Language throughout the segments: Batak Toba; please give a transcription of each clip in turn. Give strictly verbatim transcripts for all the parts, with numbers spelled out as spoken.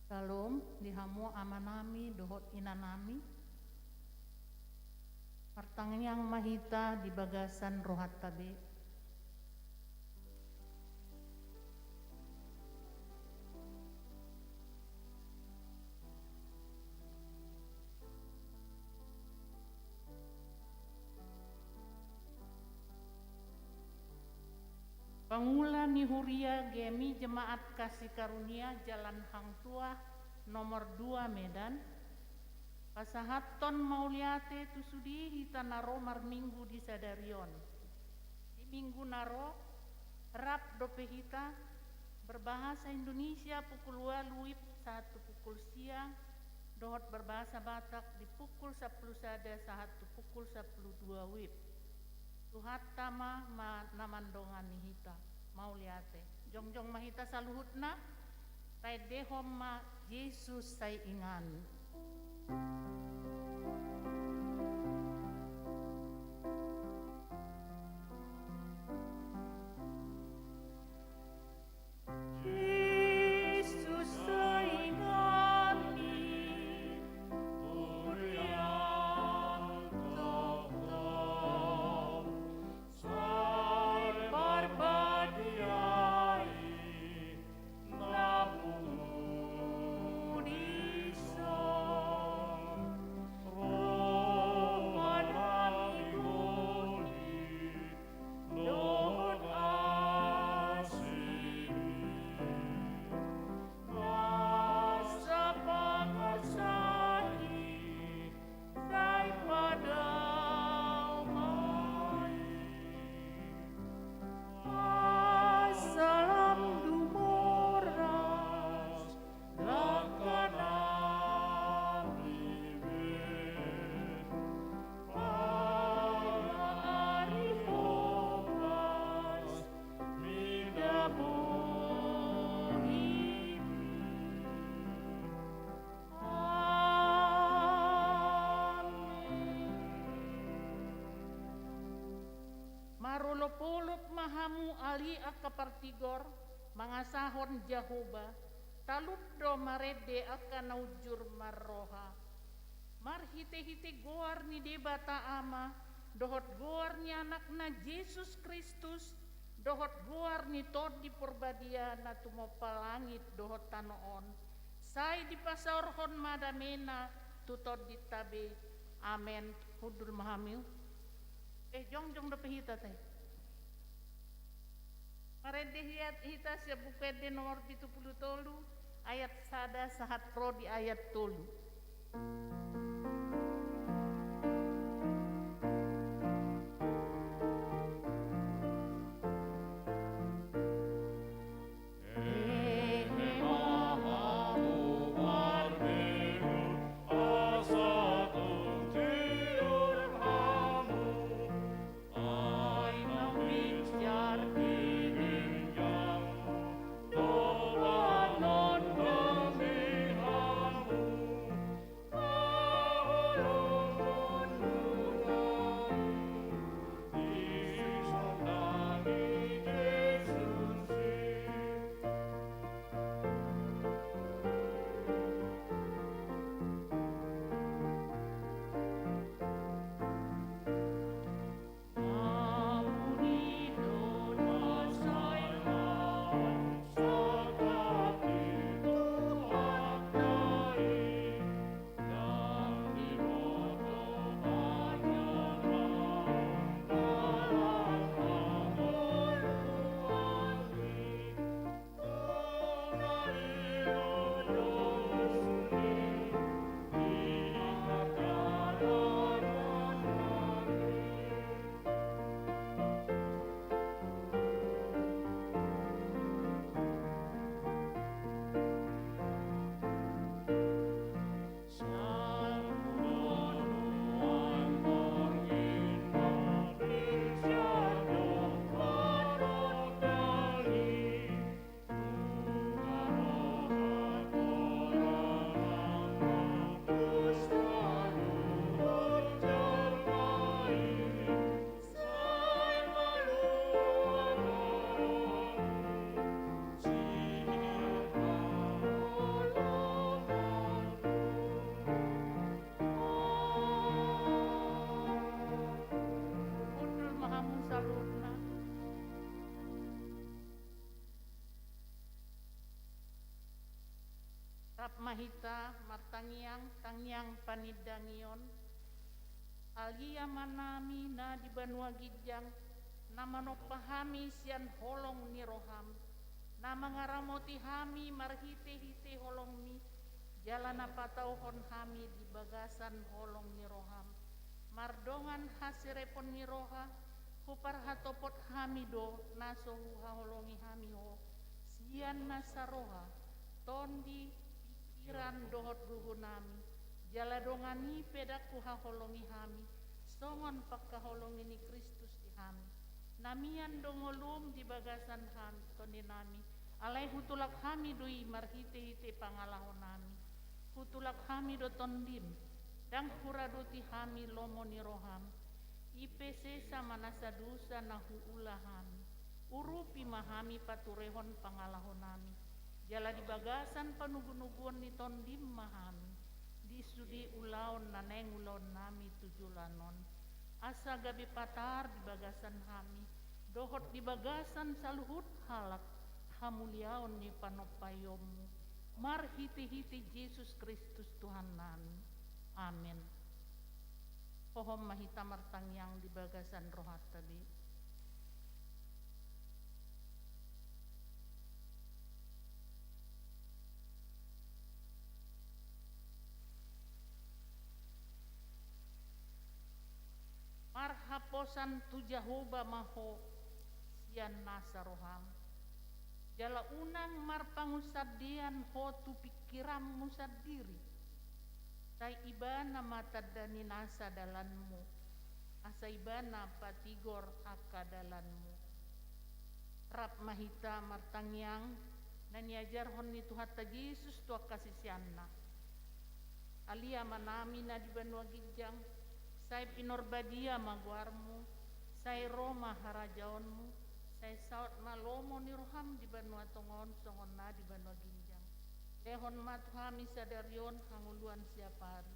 Syalom di hamu amanami dohot inanami. Martangiang ma hita di bagasan rohanta be. Pangula ni huria GMI Jemaat Kasih Karunia Jalan Hang Tuah nomor dua Medan, pasahathon mauliate tu sude hita na ro marminggu di sadari on. Di minggu na ro, rap dope hita berbahasa Indonesia pukul ualu WIB sahat tu pukul sia, dohot berbahasa Batak di pukul sampulu sada sahat tu pukul sampulu dua WIB. Tuhanta ma, ma na mandongani hita. Mauliate. Jongjong ma hita saluhutna, taendehon ma Jesus sai inganmi. Jesus sai inganmi, hurian tongtong, sai parbadiai na pungu dison, roha na mingoli, dohot asi ni, na sapangarsahi sai padao ma i. Asa lam dumoras langkanami be, pala ari hopas mida bohi be. Amen. Marolopolop ma hamu ale angka partigor, mangasahon Jahowa, talup do marende angka na unjur marroha. Marhitehite goar ni Debata Ama, dohot goar ni Anakna Jesus Kristus, dohot goar ni Tondi Porbadia na tumompa langit dohot tano on, sai dipasaorhon ma damena tu tondinta be. Amen. Hundul ma hamu. Eh, jongjong dope hita, tai. Marende hita sian Buku Ende nomor pitu pulu tolu, ayat sada sahat ro di ayat tolu. Ma hita martangiang, tangiang panindangion. Ale Amanami na di banua ginjang, na manompa hami sian holong ni roham, na mangaramoti hami marhitehite holongmi, jala na patauhon hami di bagasan holong ni roham. Mardongan haserepon ni roha, huparhatopot hami do na so huhaholongi hami ho, sian nasa roha, tondi, pikiran dohot gogonami, jala dongan i pe ndang huhaholongi hami, songon pangkaholongi ni Kristus di hami. Na mian do ngolum di bagasan hami, tondinami, alai hutulak hami do i marhitehite pangalahonami. Hutulak hami do tondim, ndang huradoti hami lomo ni roham. I pe sesa ma nasa dosa na huula hami. Urupi ma hami paturehon pangalahonami. Jala di bagasan panugunuguon ni tondim ma hami, di sude ulaon na naeng ulaonnami tu joloan on. Asa gabe patar di bagasan hami, dohot di bagasan saluhut halak, hamuliaon ni panompaionmu. Marhitehite Jesus Kristus Tuhannami. Amen. Hohom ma hita martangiang di bagasan rohanta be. Marhaposan tu Jahowa ma ho sian nasa roham. Jala unang marpangunsandean ho tu pingkiranmu sandiri. Sai Ibana ma tanda ni nasa dalanmu, asa Ibana patigor angka dalanmu. Rap ma hita martangiang, na niajarhon ni Tuhanta Jesus tu angka siseanna. Ale Amanami na di banua ginjang, sai pinarbadia ma goarmu, sai ro ma harajaonmu, sai saut ma lomo ni roham di banua tonga on songon na di banua ginjang. Lehon ma tu hami sadari on hangoluan siapari.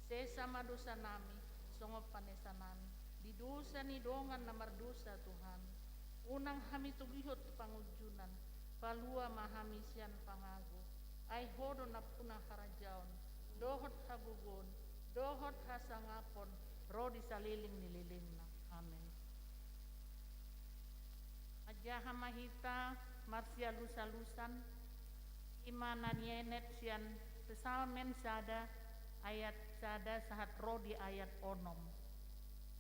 Sesa ma dosanami, songon panesanami di dosa ni dongan na mardosa tu hami. Unang hami togihon tu pangunjunan, palua ma hami sian pangago. Ai ho do nampuna harajaon, dohot hagogoon, dohot hasangapon, ro di saleleng ni lelengna. Amen. Manjaha ma hita marsialusalusan, i ma na nienet sian Psalmen sada ayat sada sahat ro di ayat onom.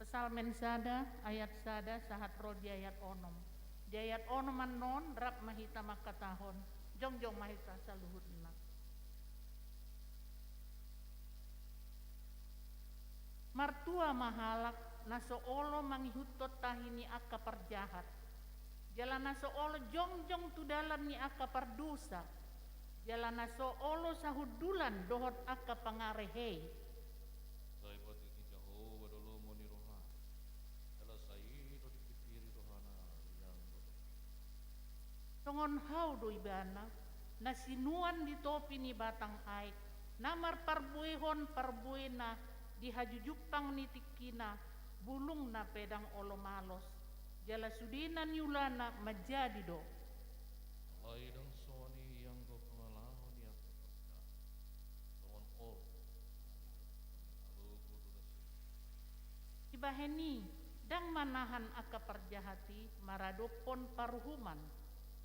Psalmen sada ayat sada sahat ro di ayat onom. Di ayat onom annon rap ma hita mangkatahon, jongjong ma hita saluhutna. Martua ma halak na so olo mangihuthon tahi ni angka parjahat, jala na so olo jongjong tu dalan ni angka pardosa, jala na so olo sahundulan dohot angka pangarehei. Sai patik ni Jahowa do lomo ni rohana, jala sai i do dipingkiri rohana di anggo. Songon hau do Ibana, na sinuan di topi ni batang aek, na marparbuehon parbuena di hajujumpang ni tingkina, bulungna pe ndang olo malos, jala sude na niulana manjadi do. Alai ndang songon i anggo pangalaho ni angka parjahat. Songon olo. Dibahen i, ndang manahan angka parjahat i maradophon paruhuman,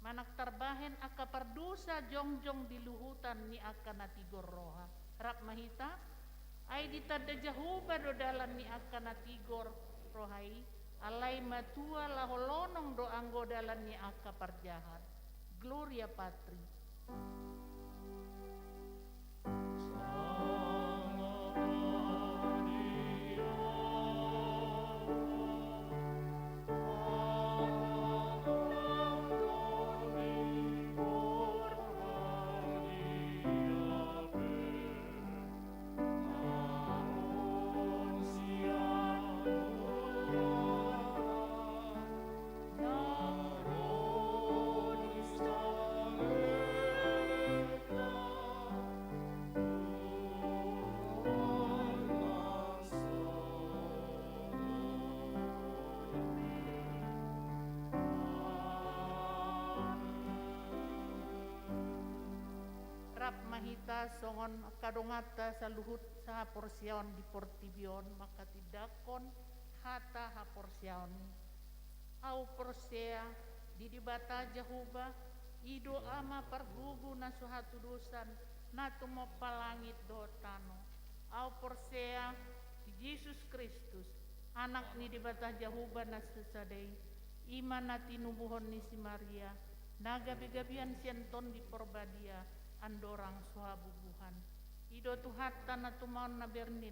manang tarbahen angka pardosa jongjong di luhutan ni angka na tigor roha. Rap ma hita. Ai ditanda Jahowa do dalan ni angka na tigor roha i, alai matua laho lonong do anggo dalan ni angka parjahat. Gloria Patri. Rap ma hita songon angka donganta saluhut sahaporseaon di portibi on manghatindanghon hata haporseaon i. Ahu porsea di Debata Jahowa, i do Ama pargogo na so hatudosan, na tumompa langit dohot tano. Ahu porsea di Jesus Kristus, Anak ni Debata Jahowa na sasada i, i ma na tinubuhon ni si Maria, na gabegabean sian Tondi Porbadia, andorang so habubuhan. I do Tuhanta na tumaon na bernit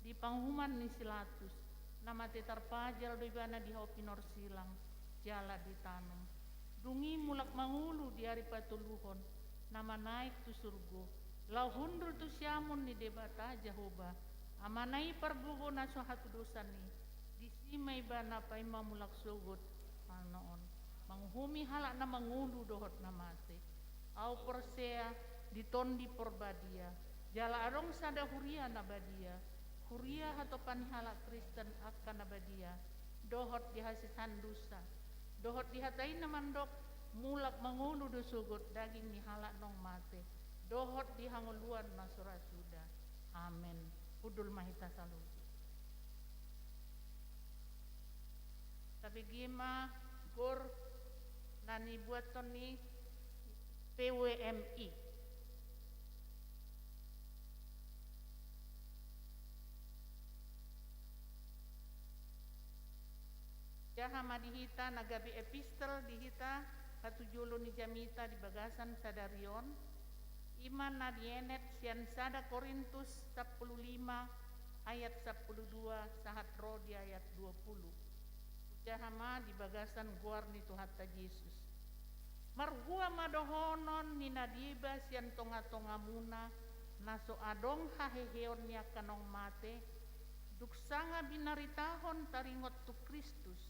di panguhuman ni si Pilatus, na mate tarpajal do ibana di hau pinorsilang, jala ditanom. Dung i mulak mangolu di ari patoluhon, na manaek tu surgo, laho hundul tu siamun ni Debata Jahowa, Amana i pargogo na so hatudosan i, disi ma ibana paima mulak sogot, manoon, manguhumi halak na mangolu dohot na mate. Ahu porsea di Tondi Porbadia, jala adong sada huria na badia, huria hatopan ni halak Kristen angka na badia, dohot di hasesaan dosa, dohot di hata i na mandok, mulak mangolu do sogot daging ni halak naung mate, dohot di hangoluan na so ra suda. Amen. Hundul ma hita saluhut. Tabege ma gor na nibuathon ni P W M I. Jaha ma di hita na gabe epistel di hita patujolo ni jamita di bagasan sadari on, i ma na dienet sian sada Korintus sampulu lima ayat sampulu dua sahat ro di ayat dua pulu. Hujaha ma di bagasan goar ni Tuhanta Jesus. Marhua ma dohonon ni na deba sian tongatongamuna, na so adong haheheon ni angka naung mate, dung sanga binaritahon taringot tu Kristus,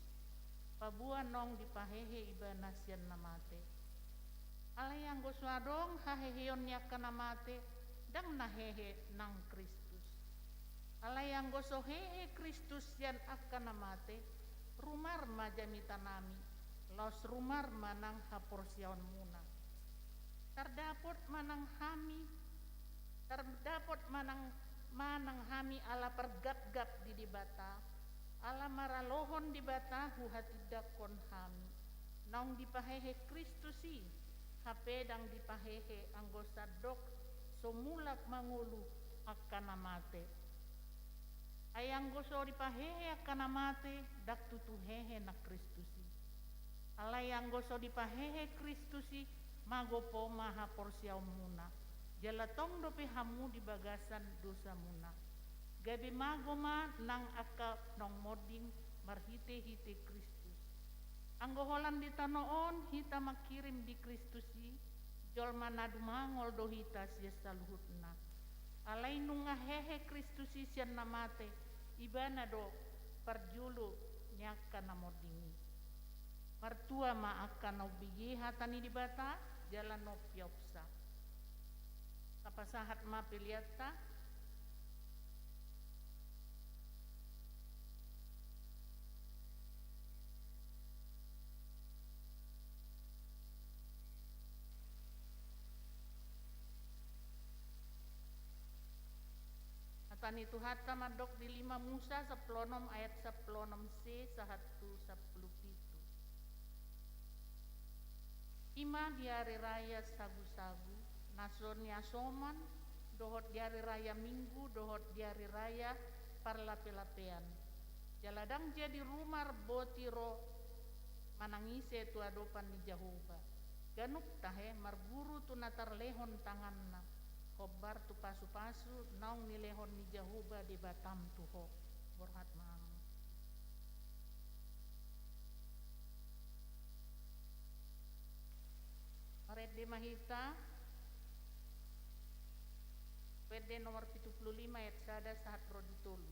paboa naung dipahehe ibana sian na mate. Alai anggo so adong haheheon ni angka na mate, ndang na hehe nang Kristus. Alai anggo so hehe Kristus sian angka na mate, rumar ma jamitanami, laos rumar ma nang haporseaonmuna. Tardapot ma nang hami, tardapot ma nang, ma nang hami ala pargapgap di Debata, ala maralohon Debata huhatindangkon hami, naung dipahehe Kristus i, hape ndang dipahehe anggo sandok so mulak mangolu angka na mate. Ai anggo so dipahehe angka na mate, ndang tutu hehe nang Kristus i. Alai anggo so dipahehe Kristus i, mago po ma haporseaonmuna, jala tong dope hamu di bagasan dosamuna. Gabe mago ma nang angka naung monding marhitehite Kristus. Anggo holan di tano on hita mangkirim di Kristus i, jolma na dumangol do hita sian saluhutna. Alai nunga hehe Kristus i sian na mate, ibana do parjolo ni angka na monding i. Martua ma angka na umbege hata ni Debata, jala na umpeopsa. Tapasahat ma peleanta. Hata ni Tuhanta mandok di lima Musa sampulu onom ayat sampulu onom se sahat tu sampulu pitu. I ma di ari raya sagusagu, na so niasoman, dohot di ari raya Minggu, dohot di ari raya Parlapelapean. Jala ndang jadi rumar boti ro manang ise tu adopan ni Jahowa. Ganup tahe marburu tu na tarlehon tanganna, hombar tu pasupasu naung nilehon ni Jahowa Debatam tu ho. Borhat ma hamu. Marende ma hita. P D nomor pitu pulu lima ayat sada sahat ro di tolu.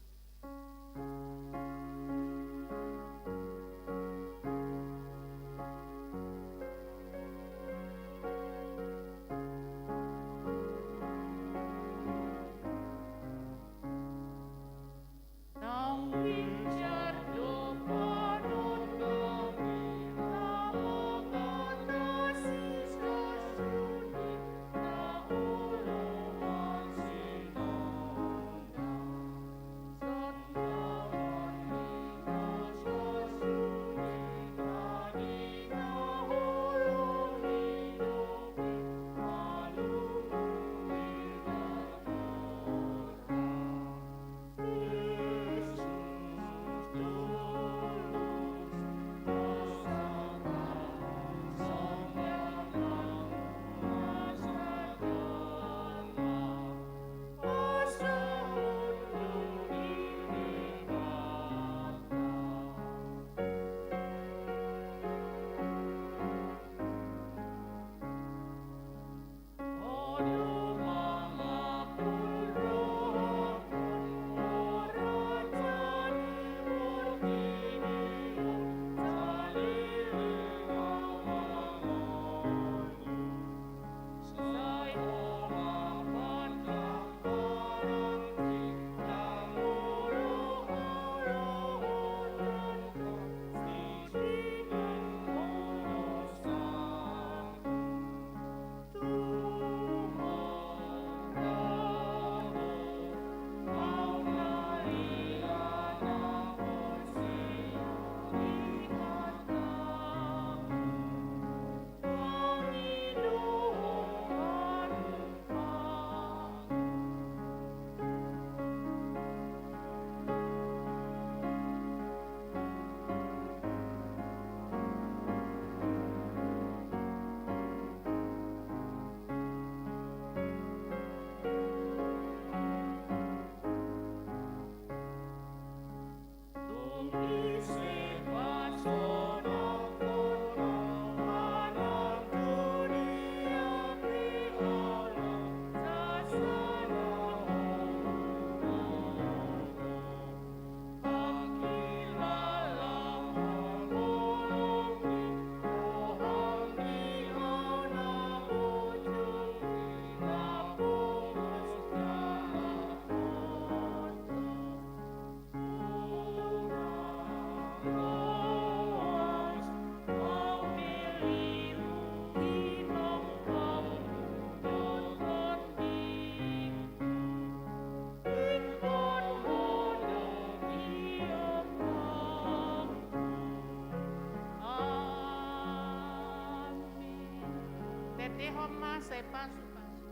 Sai pasu-pasu.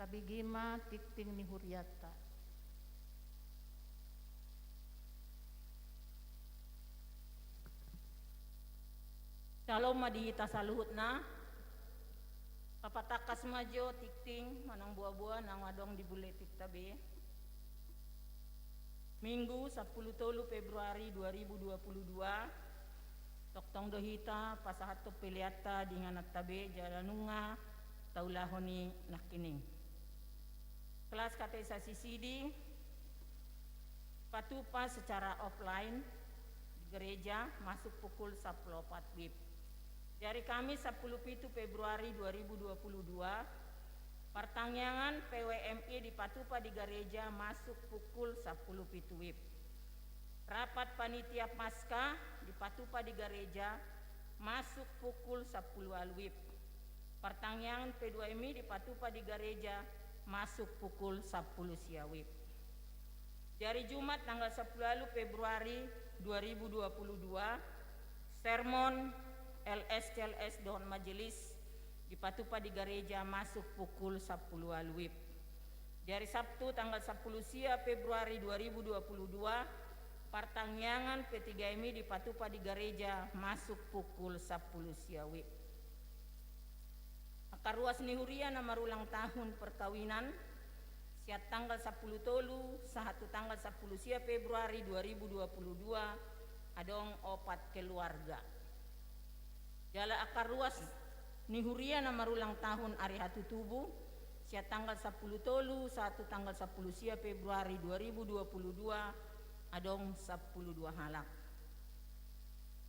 Tabege ma tingting ni hurianta. Syalom ma di hita saluhutna. Papatangkas ma jo tingting manang boa-boa naung adong di bulletinta be. Minggu sampulu tolu Februari dua ribu dua puluh dua, tongtong do hita pasahathon peleanta di ingananta be jala nunga taulahon i nangkining. Kelas katekisasi sidi dipatupa secara offline di gereja masuk pukul sampulu opat WIB. Di ari Kamis sampulu pitu Februari dua ribu dua puluh dua, partangiangan P W M I dipatupa di gareja masuk pukul sampulu pitu WIB. Rapat panitia Paskah dipatupa di gareja masuk pukul sampulu ualu WIB. Partangiangan P dua M I dipatupa di gareja masuk pukul sampulu sia WIB. Di ari Jumat tanggal sampulu ualu Februari dua ribu dua puluh dua, sermon, L S C L S dohot majelis dipatupa di gareja masuk pukul sampulu ualu WIB. Di ari Sabtu tanggal sampulu sia Februari dua ribu dua puluh dua, partangiangan P tiga M I dipatupa di gareja masuk pukul sampulu sia WIB. Angka ruas ni huria na marulang tahun perkawinan, sian tanggal sampulu tolu sahat tu tanggal sampulu sia Februari dua ribu dua puluh dua, adong opat keluarga. Jala angka ruas ni huria na marulang tahun ari hatutubu, sian tanggal sampulu tolu sahat tu tanggal sampulu sia Februari dua ribu dua puluh dua, adong sampulu dua halak.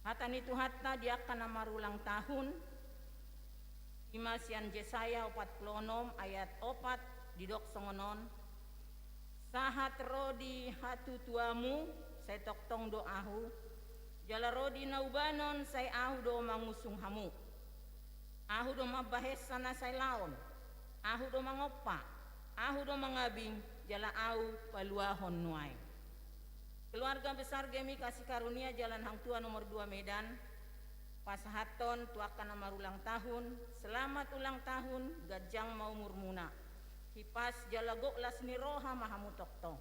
Hata ni Tuhanta di angka na marulang tahun, i ma sian Jesaya opat pulu onom ayat opat, didok songon on: Sahat ro di hatutuamu, sai tongtong do Ahu, jala ro di na ubanon, sai Ahu do mangusung hamu. Ahu do mambahensa na sai laon, Ahu do mangompa, Ahu do mangabing, jala Ahu paluahon nuaeng. Keluarga besar G M I Kasih Karunia Jalan Hang Tuah nomor dua Medan, pasahathon tu angka na marulang tahun, selamat ulang tahun, ganjang ma umurmuna. Hipas jala gok las ni roha ma hamu tongtong.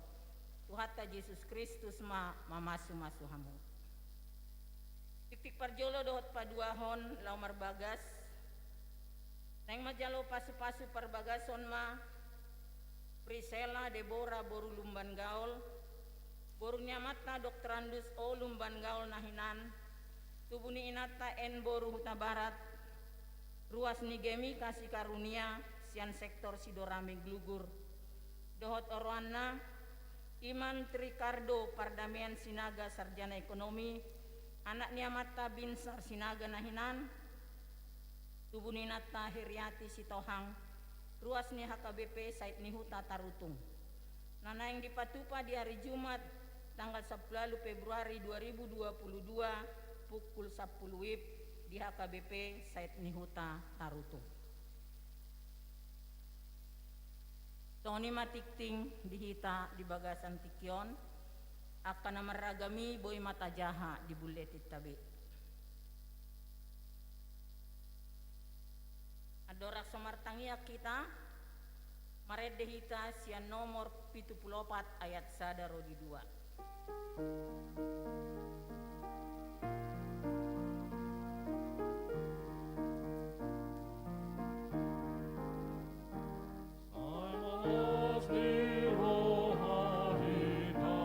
Tuhanta Jesus Kristus ma mamasu-masu hamu. Tingting parjolo dohot paduahon laho marbagas. Naeng manjalo pasu-pasu parbagason ma Priscella Debora boru Lumban Gaol, boru ni amanta Doktorandus O Lumban Gaol na hinan, tubu ni inanta N boru Hutabarat, ruas ni G M I Kasih Karunia sian sektor Sidorameng Glugur, dohot oroanna, Iman Trikardo Pardamean Sinaga, sarjana ekonomi, anak ni amanta Binsar Sinaga na hinan, tubu ni inanta Heriati Sitohang, ruas ni H K B P Sait ni Huta Tarutung. Na naeng dipatupa di ari Jumat, tanggal sampulu ualu Februari dua ribu dua puluh dua, pukul sampulu WIB di H K B P Sait ni Huta Tarutung. Songon i ma tingting di hita di bagasan tingki on, angka na marragam i boi ma tajaha di bulletinta be. Andorang so martangiang hita, marende hita sian nomor pitu pulu opat ayat sada ro di dua. Sai malas ni roha hita,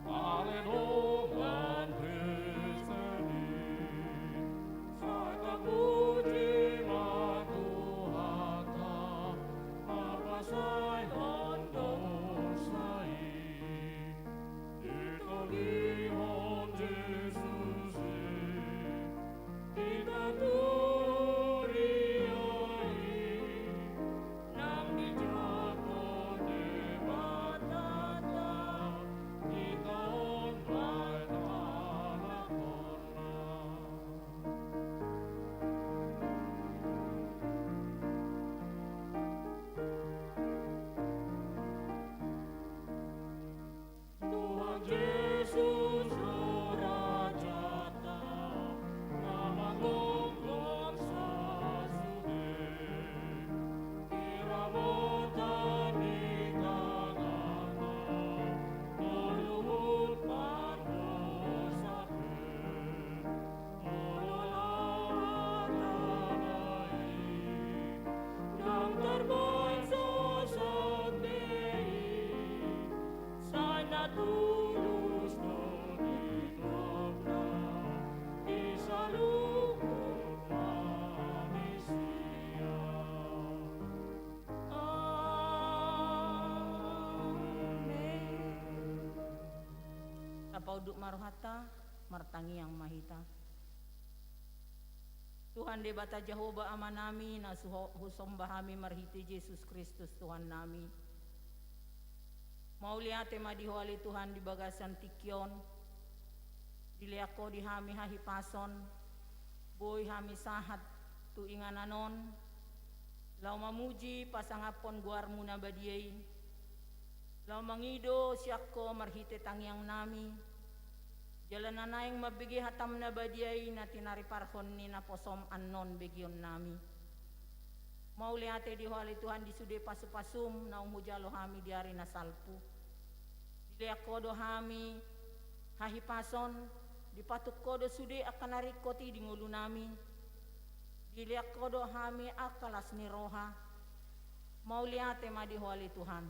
ale dongan Kristen i. Tunduk ma rohanta, martangiang ma hita. Tuhan Debata Jahowa Amanami, na suho-, husomba hami marhite Jesus Kristus Tuhannami. Mauliate ma di Ho ale Tuhan di bagasan tingki on, dilean Ho di hami hahipason, boi hami sahat tu inganan on, laho mamuji pasangaphon goarMu na badia i, laho mangido sian Ho marhite tangiangnami, jala na naeng mambege hataM na badia i na tinariparhon ni naposoM annon begeonnami. Mauliate di Ho ale Tuhan di sude pasupasuM naung hujalo hami di ari na salpu. Dilean Ho do hami hahipason, dipatuk Ho do sude angka na ringkot i di ngolunami. Dilean Ho do hami angka las ni roha. Mauliate ma di Ho ale Tuhan.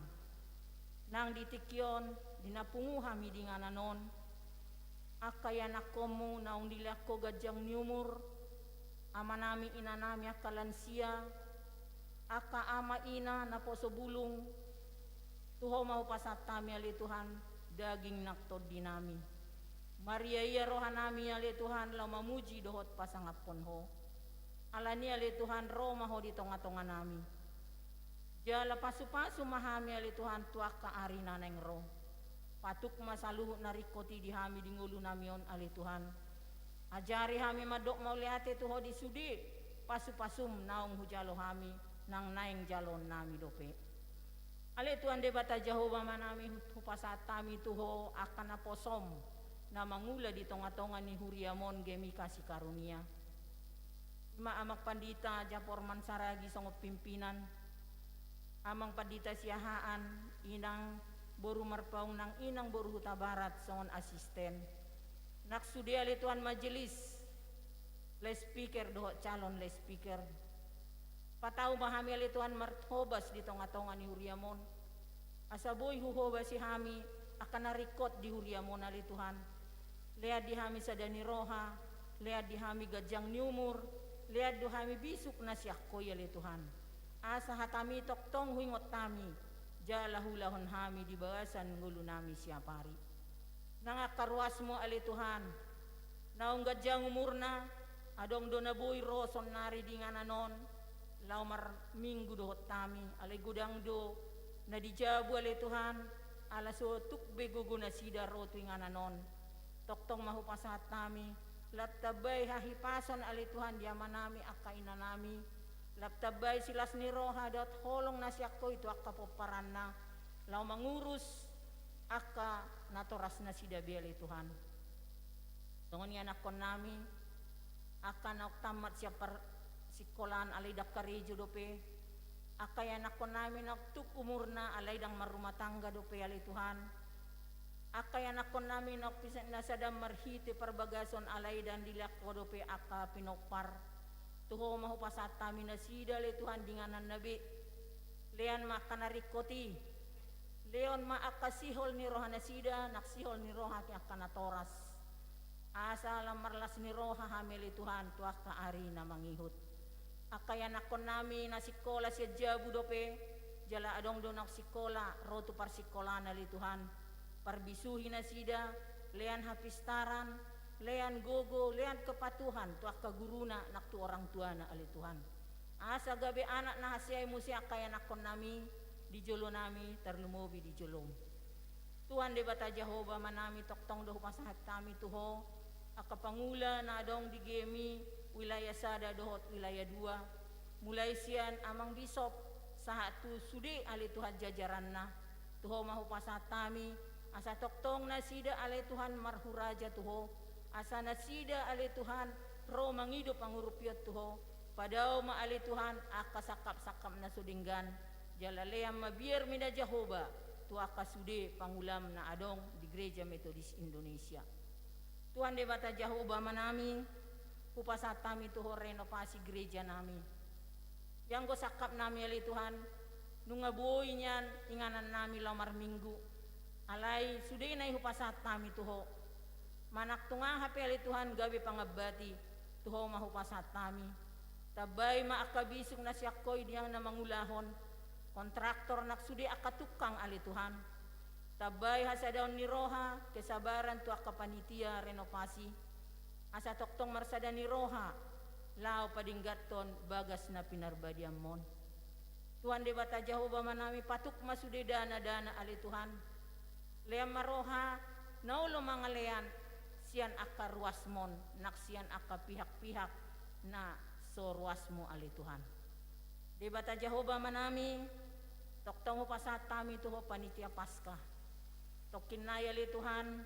Nang di tingki on, di na pungu hami di inganan on, angka ianakhonMu naung dilean Ho ganjang ni umur, amanami inanami angka lansia, angka ama ina naposo bulung, tu Ho ma hupasahat hami ale Tuhan, daging nang tondinami. Mariaia rohanami ale Tuhan laho mamuji dohot pasangaphon Ho. Alani ale Tuhan ro ma Ho di tongatonganami. Jala pasupasu ma hami ale Tuhan tu angka ari na naeng ro. Patuk ma saluhut na ringkot i di hami di ngolunami on ale Tuhan. Ajari hami mandok mauliate tu Ho di sude pasupasuM naung hujalo hami nang naeng jaloonnami dope. Ale Tuhan Debata Jahowa Amanami, hupasahat hami tu Ho angka naposoM na mangula di tongatonga ni huriaM on G M I Kasih Karunia. I ma Amang Pandita Japorman Saragi songon pimpinan, Amang Pandita Siahaan, Inang boru Marpaung nang Inang boru Hutabarat songon asisten. Nang sude ale Tuhan majelis, loudspeaker dohot calon loudspeaker. Patau ma hami ale Tuhan marhobas di tongatonga ni huriaM on. Asa boi huhobasi hami angka na ringkot di huriaM on ale Tuhan. Lean di hami sada ni roha, lean di hami ganjang ni umur, lean do hami bisuk na sian Ho i ale Tuhan. Asa hataMi tongtong huingot hami, jala huulahon hami di bagasan ngolunami siapari. Nang angka ruasMu ale Tuhan, naung ganjang umurna, adong do na boi ro saonnari di inganan on, laho marminggu dohot hami, alai godang do na di jabu ale Tuhan, ala so tuk be gogo nasida ro tu inganan on. Tongtong ma hupasahat hami, lam tambai hahipason ale Tuhan di amanami angka inanami, lam tambai silas ni roha dohot holong na sian Ho i tu angka pomparanna, laho mangurus angka natorasnasida be ale Tuhan. Songon ianakhonnami, angka naung tammat sian par-, sikolaan alai ndang karejo dope, angka ianakhonnami naung tuk umurna alai ndang marrumah tangga dope ale Tuhan. Angka ianakhonnami naung pisa-, na sada marhite parbagason alai ndang dilean Ho dope angka pinompar. Tu Ho ma hupasahat hami nasida ale Tuhan di ingananna be. Lean ma angka na ringkot i. Lehon ma angka sihol ni rohanasida, nang sihol ni roha angka natoras. Asa lam marlas ni roha hami ale Tuhan tu angka ari na mangihut. Angka ianakhonnami na sikola sian jabu dope, jala adong do naung sikola ro tu parsikolana ale Tuhan. Parbisuhi nasida, lean hapistaran, lean gogo, lean kepatuhan tu angka guruna nang tu orang tuana ale Tuhan. Asa gabe anak na hasea i muse angka ianakhonnami di jolonami tarlumobi di joloM. Tuhan Debata Jahowa Amanami, tongtong do hupasahat hami tu Ho angka pangula na adong di G M I wilayah sada dohot wilayah dua, mulai sian Amang Bisop sahat tu sude ale Tuhan jajaranna. Tu Ho ma hupasahat hami, asa tongtong nasida ale Tuhan marhuraja tu Ho, asa nasida ale Tuhan ro mangido pangurupion tu Ho. Padao ma ale Tuhan angka sangkapsangkap na so denggan, jala lean ma biarMi na Jahowa tu angka sude pangulam na adong di Gereja Metodis Indonesia. Tuhan Debata Jahowa Amanami, hupasahat hami tu Ho renovasi gerejanami. Ianggo sangkapnami ale Tuhan, nunga boi nian inganannami laho marminggu. Alai sudena i hupasahat hami tu Ho. Manang tung aha pe ale Tuhan gabe pangambati, tu Ho ma hupasahat hami. Tambai ma angka bisuk na sian Ho i di angka na mangulahon, kontraktor nang sude angka tungkang ale Tuhan. Tambai hasadaon ni roha, kesabaran tu angka panitia renovasi, asa tongtong marsada ni roha laho padengganhon bagas na pinarbadianmon. Tuhan Debata Jahowa Amanami, patuk ma sude dana-dana ale Tuhan. Lean ma roha na olo mangalean sian angka ruasmon, nang sian angka pihak-pihak na so ruasmu ale Tuhan. Debata Jahowa Amanami, tongtong hupasahat hami tu Ho panitia Paskah. Tongkin nai ale Tuhan,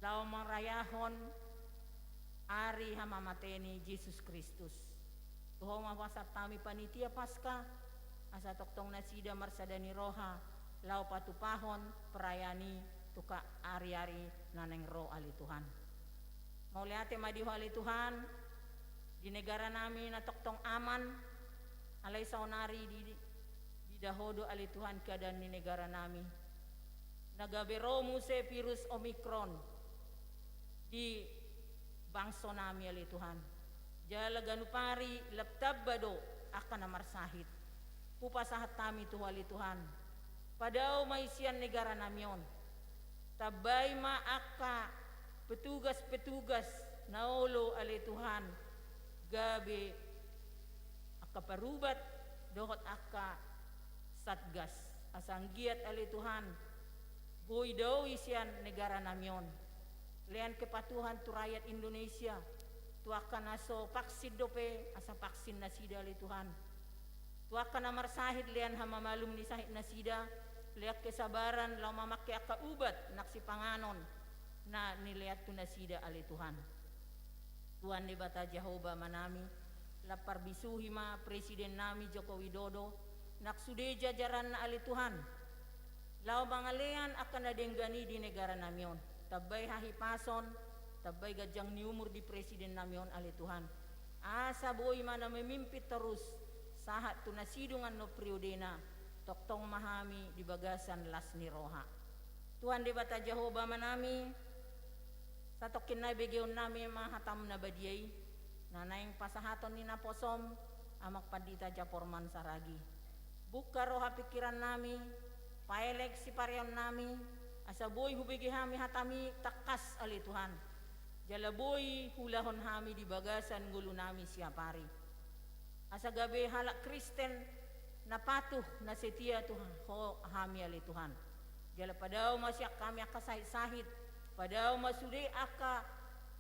laho marayahon ari hamamate ni Jesus Kristus. Tu Ho ma hupasahat hami panitia Paskah, asa tongtong nasida marsada ni roha laho patupahon perayaan i tu angka ari-ari na naeng ro ale Tuhan. Mauliate ma di Ho ale Tuhan, di negara nami na tongtong aman, alai saonari di, diida Ho do ale Tuhan keadaan ni negara nami. Na gabe ro muse virus Omikron di bangso nami ale Tuhan. Jala ganup ari lam tamba do angka na marsahit. Hupasahat hami tu Ho ale Tuhan. Padao ma i sian negara nami on. Tambai ma angka petugas-petugas na olo ale Tuhan gabe angka parubat dohot angka satgas. Asa anggiat ale Tuhan, boi dao i sian negara nami on. Lean kepatuhan tu rakyat Indonesia, tu angka na so vaksin dope, asa vaksin nasida ale Tuhan. Tu angka na marsahit lean hamamalum ni sahit nasida, lean kesabaran laho mamangke angka ubat nang sipanganon na nilean tu nasida ale Tuhan. Tuhan Debata Jahowa Amanami, lam parbisuhi ma presiden nami Joko Widodo, nang sude jajaranna ale Tuhan. Laho mangalean angka na denggan i di negara nami on. Tambai hahipason, tambai ganjang ni umur di presiden nami on ale Tuhan. Asa boi ma na memimpin torus, sahat tu na sidung annon periodena, tongtong ma hami di bagasan las ni roha. Tuhan Debata Jahowa Amanami, satongkin nai begeon nami ma hatam na badia i, na naeng pasahaton ni naposom, Amang Pandita Japorman Saragi. Buka roha pingkiran nami, paelek sipareon nami, asa boi hubege hami hatam i tangkas ale Tuhan. Jala boi huulahon hami di bagasan ngolu nami siapari. Asa gabe halak Kristen na patuh, na setia tu Ho hami ale Tuhan. Jala padao ma sian hami angka sahit-sahit, padao ma sude angka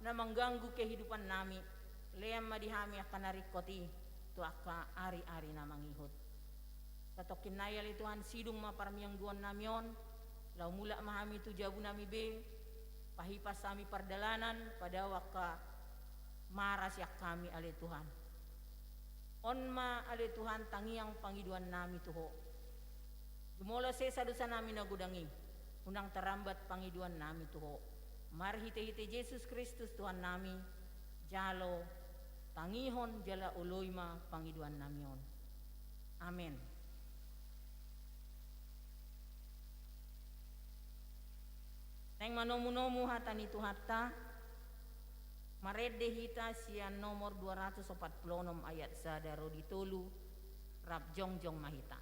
na mangganggu kehidupan nami. Lean ma di hami angka na ringkot i tu angka ari-ari na mangihut. Satongkin nai ale Tuhan, sidung ma parmingguon nami on, laho mulak ma hami tu jabu nami be, pahipas hami pardalanan, padao angka mara sian hami ale Tuhan. On ma ale Tuhan tangiang pangidoan nami tu Ho. Jumolo sesa dosa nami na godang i, unang tarambat pangidoan nami tu Ho. Marhite-hite Jesus Kristus Tuhan nami, jalo, tangihon jala oloi ma pangidoan nami on. Amen. Naeng manomu-nomu hata ni Tuhanta, marende hita sian nomor dua ratus opat pulu onom ayat sada ro di tolu, rap jongjong ma hita.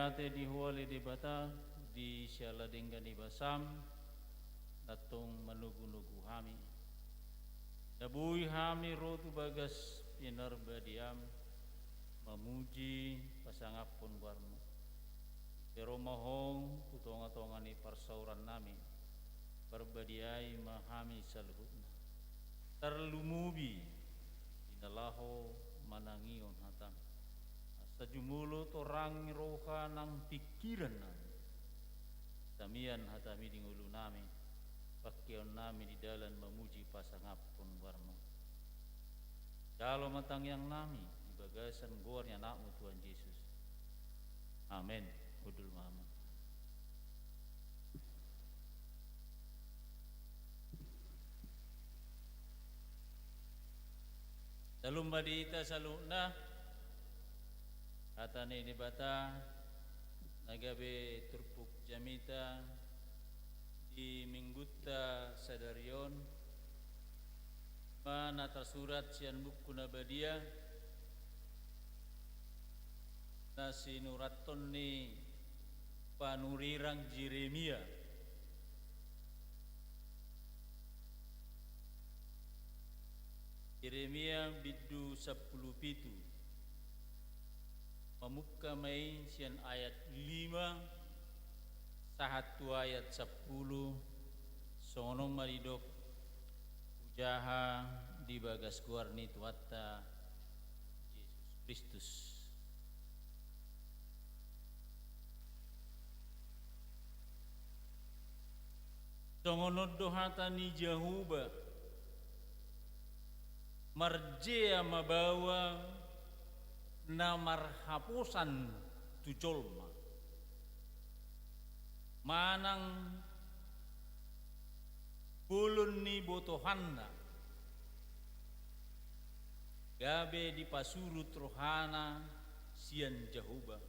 Ate di Ho ale Debata, di siala denggan ni basam, na tong manogunogu hami. Na boi hami ro tu bagas pinarbadiam, mamuji pasangaphon goarmu. Ise ro ma Ho tu tongatonga ni parsaoran nami, parbadiai ma hami saluhutna. Tarlumobi di na laho manangihon hatam. Asa jumolo torang ni roha nang pingkiran nami. Asa mian hatami di ngolu nami, pangkeon nami di dalan mamuji pasangaphon goarmu. Jalo ma tangiang nami di bagasan goar ni Anakmu Tuhan Jesus. Amen. Hundul ma hamu. Salam ma di hita saluhutna. Hata ni Debata na gabe turpuk jamita di minggunta sadari on, ma na tarsurat sian buku na badia na sinurathon ni panurirang Jeremia. Jeremia bindu sampulu pitu. Mamungka ma i sian ayat lima sahat tu ayat sampulu, songon on ma didok, hujaha di bagas goar ni Tuhanta Jesus Kristus. Songon on do hata ni Jahowa, marjea ma baoa na marhaposan tu jolma, manang bolon ni botohanna, gabe dipasurut rohana sian Jahowa.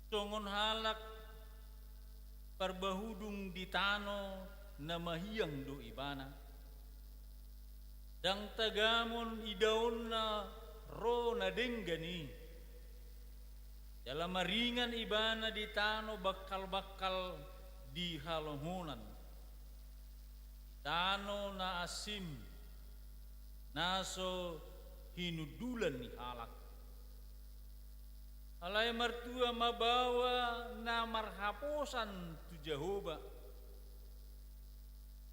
Songon halak parbahudung di tano na mahiang do ibana. Ndang tagamon idaonna ro na denggan i. Jala maringan ibana di tano bangkalbangkal di halongonan, di tano na asing, na so hinundulan ni halak. Alai martua ma baoa na marhaposan tu Jahowa.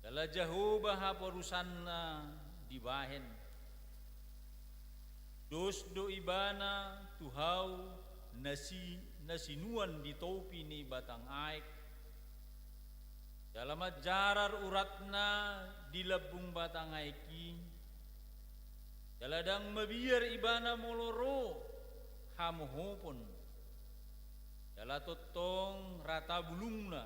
Jala Jahowa haporusanna dibahen. Dos do ibana tu hau na si-, na sinuan di topi ni batang aek. Jala manjarar uratna di lambung batang aek i. Jala ndang mabiar ibana molo ro hamohopon. Jala tongtong rata bulungna.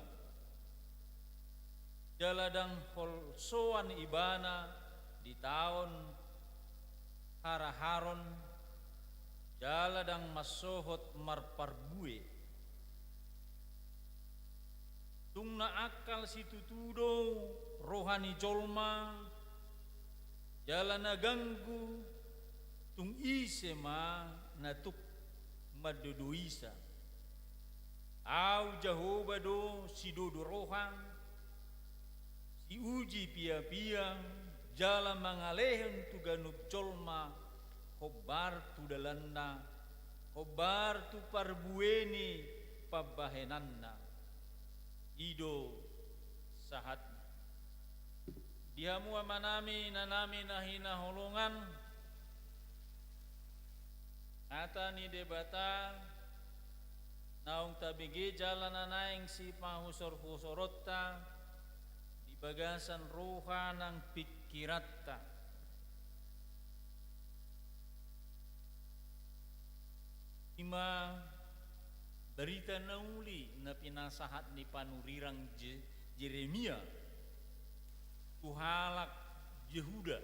Jala ndang holsoan ibana di taon haraharon, jala ndang mansohot marparbue. Tung na angkal situtu do roha ni jolma, jala na ganggu, tung ise ma na tuk mandodoisa. Ahu Jahowa do sidodo roha, siuji piapia, jala mangalehon tu ganup jolma hombar tu dalanna, hombar tu parbue ni pambahenanna. I do sahatna. Di hamu amanami, inanami na hinaholongan, hata ni Debata naung tabege jala na naeng sipahusorhusoronta di bagasan roha nang pingkiranta. I ma barita na uli na pinasahat ni panurirang Je-, Jeremia tu halak Jehuda,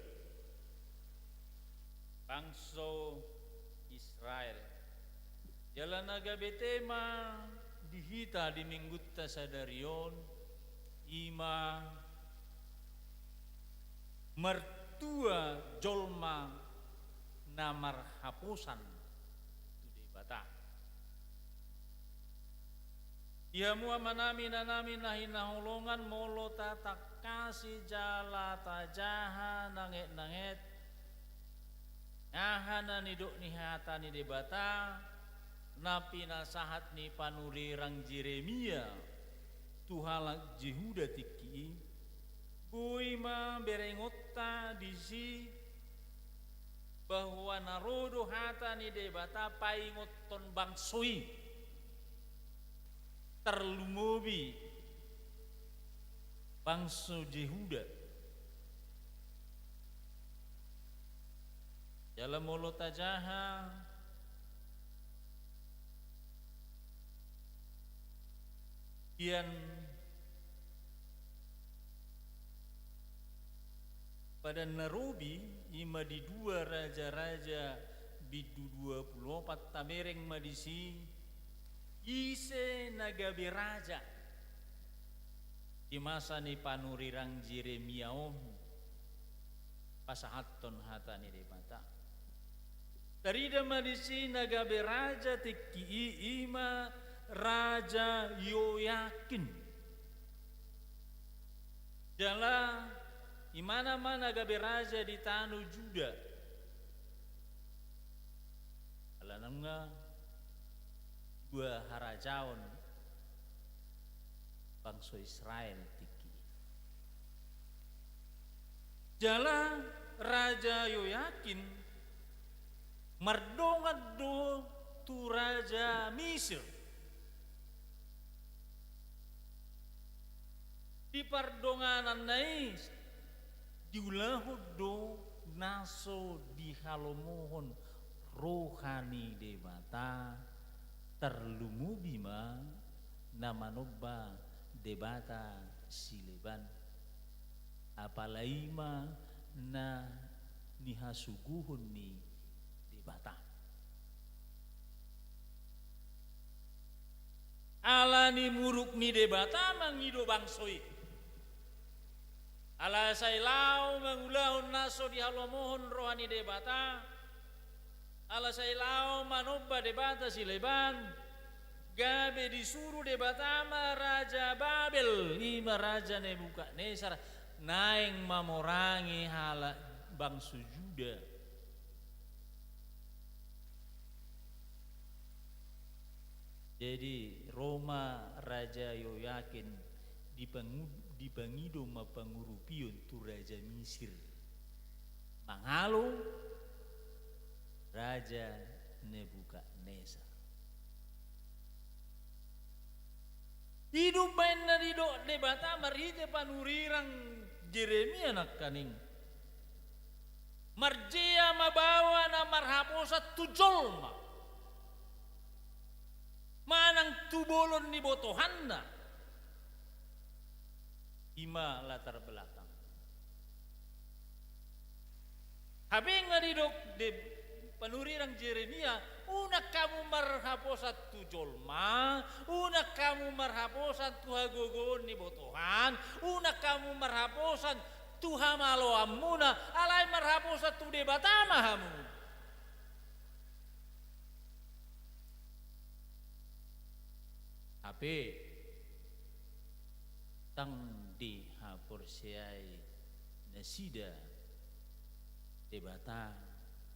bangso Israel. Jala na gabe tema di hita di minggunta sadari on, i ma martua jolma na marhaposan tu Debata. Di hamu amanami, inanami na hinaholongan, molo tatangkasi jala tajaha nanget-nanget aha na nidok ni hata ni Debata na pinasahat ni panurirang Jeremia tu halak Jehuda tingki i, boi ma berengonta disi bahwa na ro do hata ni Debata paingothon bangso i, tarlumobi bangso Jehuda. Jala molo tajaha, kian padan na robi, i ma di dua Raja-raja bindu dua pulu opat, tabereng ma disi ise na gabe raja di masa ni panurirang Jeremia on pasahathon hata ni Debata. Tarida ma disi na gabe raja tingki i, i ma Raja Yoyakin. Jala imana ma na gabe raja di tano Juda. Ala nunga dua harajaon bangso Israel tingki i. Jala Raja Yoyakin mardongan do tu raja Misir. Di pardongananna i diulahon do na so dihalomohon roha ni Debata, tarlumobi ma na manomba debata sileban. Apala i ma na nihasuguhon ni Debata. Ala ni muruk ni Debata mangido bangso i. Ala sai laho mangulahon na so dihalomohon roha ni Debata. Ala sai laho manomba debata sileban. Gabe disuru Debata ma raja Babel, i ma raja Nebukadnesar, naeng mamorangi halak bangso Juda. Jadi, ro ma Raja Yoyakin dipangu-, dipangido ma pangurupion tu raja Misir mangalo Raja Nebukadnesar. I do umbaen na didok Debata marhite panurirang Jeremia nangkaning. Marjea ma baoa na marhaposan tu jolma manang tu bolon ni botohanna. I ma latar belakang. Hape nga didok de panurirang Jeremia, unang hamu marhaposan tu jolma, unang hamu marhaposan tu hagogoon ni botohan, unang hamu marhaposan tu hamaloanmuna, alai marhaposan tu Debata ma hamu. Hape ndang dihaporseai nasida Debata,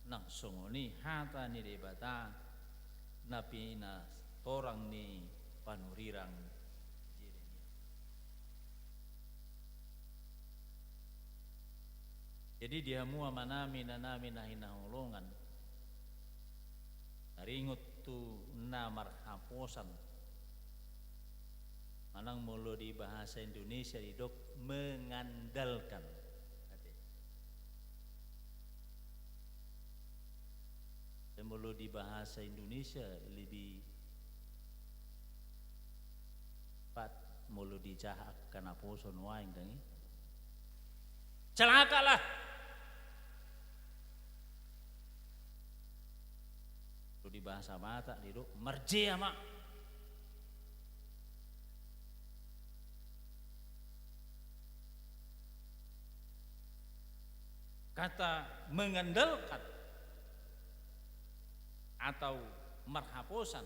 nang songon i hata ni Debata na pinatorang ni panurirang Jeremia. Jadi, di hamu amanami, inanami na hinaholongan, taringot tu na marhaposan, manang molo di bahasa Indonesia didok mengandalkan. Ate. Dan molo di bahasa Indonesia lebih pat molo dijaha angka naposo nuaeng, dang i. Celakalah. Molo di bahasa Batak didok marjea ma. Kata mengandalkan atau marhaposan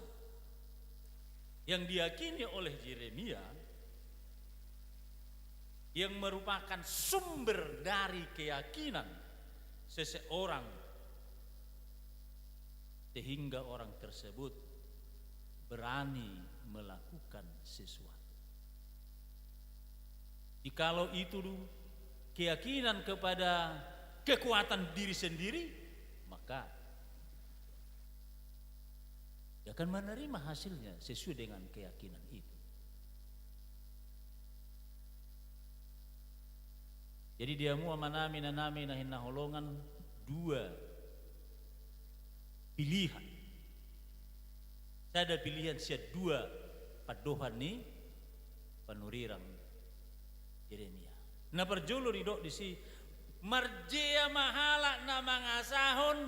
yang diyakini oleh Yeremia, yang merupakan sumber dari keyakinan seseorang, sehingga orang tersebut berani melakukan sesuatu. Jikalau itu keyakinan kepada kekuatan diri sendiri, maka dia akan menerima hasilnya sesuai dengan keyakinan itu. Jadi di hamu amanami, inanami na hinaholongan, dua pilihan. Sada pilihan sian dua pandohan ni panurirang Yeremia. Na parjolo didok disi, marjea ma halak na mangasahon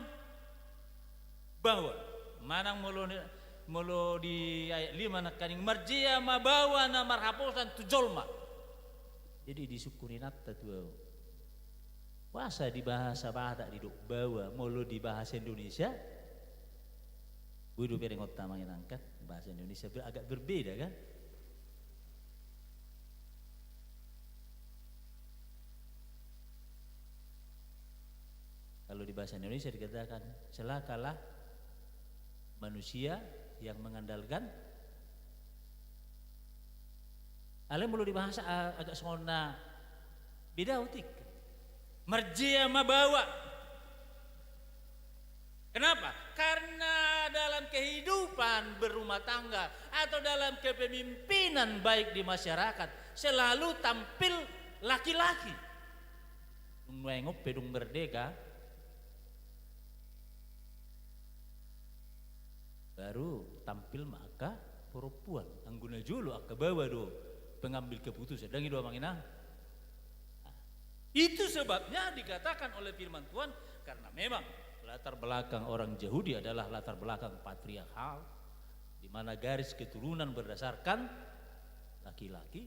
baoa. Manang molo, molo di ayat lima nangkaning, marjea ma baoa na marhaposan tu jolma. Jadi disungkun inanta tu ahu, boasa di bahasa Batak didok baoa, molo di bahasa Indonesia? Boi dope ringot amang inang kan, bahasa Indonesia ber-, agak berbeda kan. Kalau di bahasa Indonesia dikatakan, celakalah manusia yang mengandalkan. Alai molo di bahasa, a-, agak songon na beda otik. Marjea ma baoa. Kenapa? Karena dalam kehidupan berumah tangga atau dalam kepemimpinan baik di masyarakat selalu tampil laki-laki. Dung nuaeng on pe dung merdeka, baru tampil ma angka perempuan. Anggo na jolo angka baoa do pengambil keputusan. Dang i do amang inang? Itu sebabnya dikatakan oleh firman Tuhan, karena memang latar belakang orang Yahudi adalah latar belakang patriarkal, di mana garis keturunan berdasarkan laki-laki,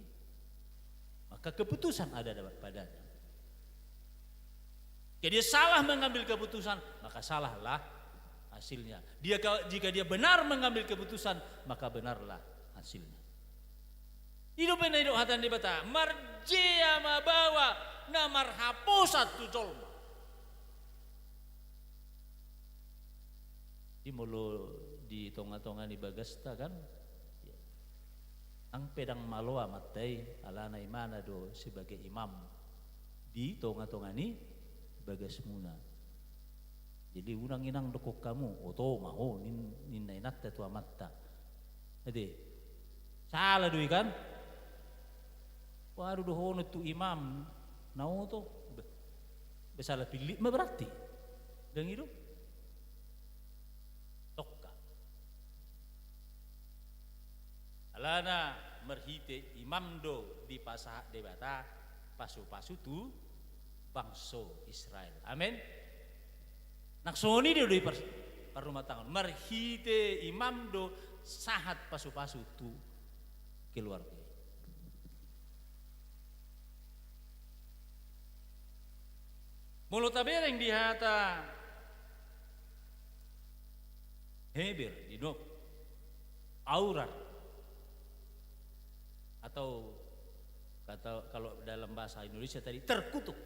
maka keputusan ada dapat padanya. Jika dia salah mengambil keputusan, maka salahlah hasilnya. Dia ka-, jika dia benar mengambil keputusan, maka benarlah hasilnya. I do pe na didok hata ni Debata, marjea ma baoa na marhaposan tu jolma. Di molo di tonga-tonga ni bagasta kan, ya. Nang pe dang malo amanta i, alana imana do sebagai imam di tonga-tonga ni bagasmuna. Jadi unang inang dokkon hamu, oto ma ho, nin-, ninna inanta tu amanta. Ate, sala do i kan? Waduh, dohonon tu imam na oto. Be, be sala pillit ma berarti. Dang i do? Tongka. Alana marhite imam do dipasahat Debata pasu-pasu tu bangso Israel. Amen. Nang songon i do di par-, parrumahtanggaon. Marhite imam do sahat pasu-pasu tu keluarga i. Molo tabereng di hata Heber, di Nop, aurat, atau kata, kalau dalam bahasa Indonesia tadi, terkutuk.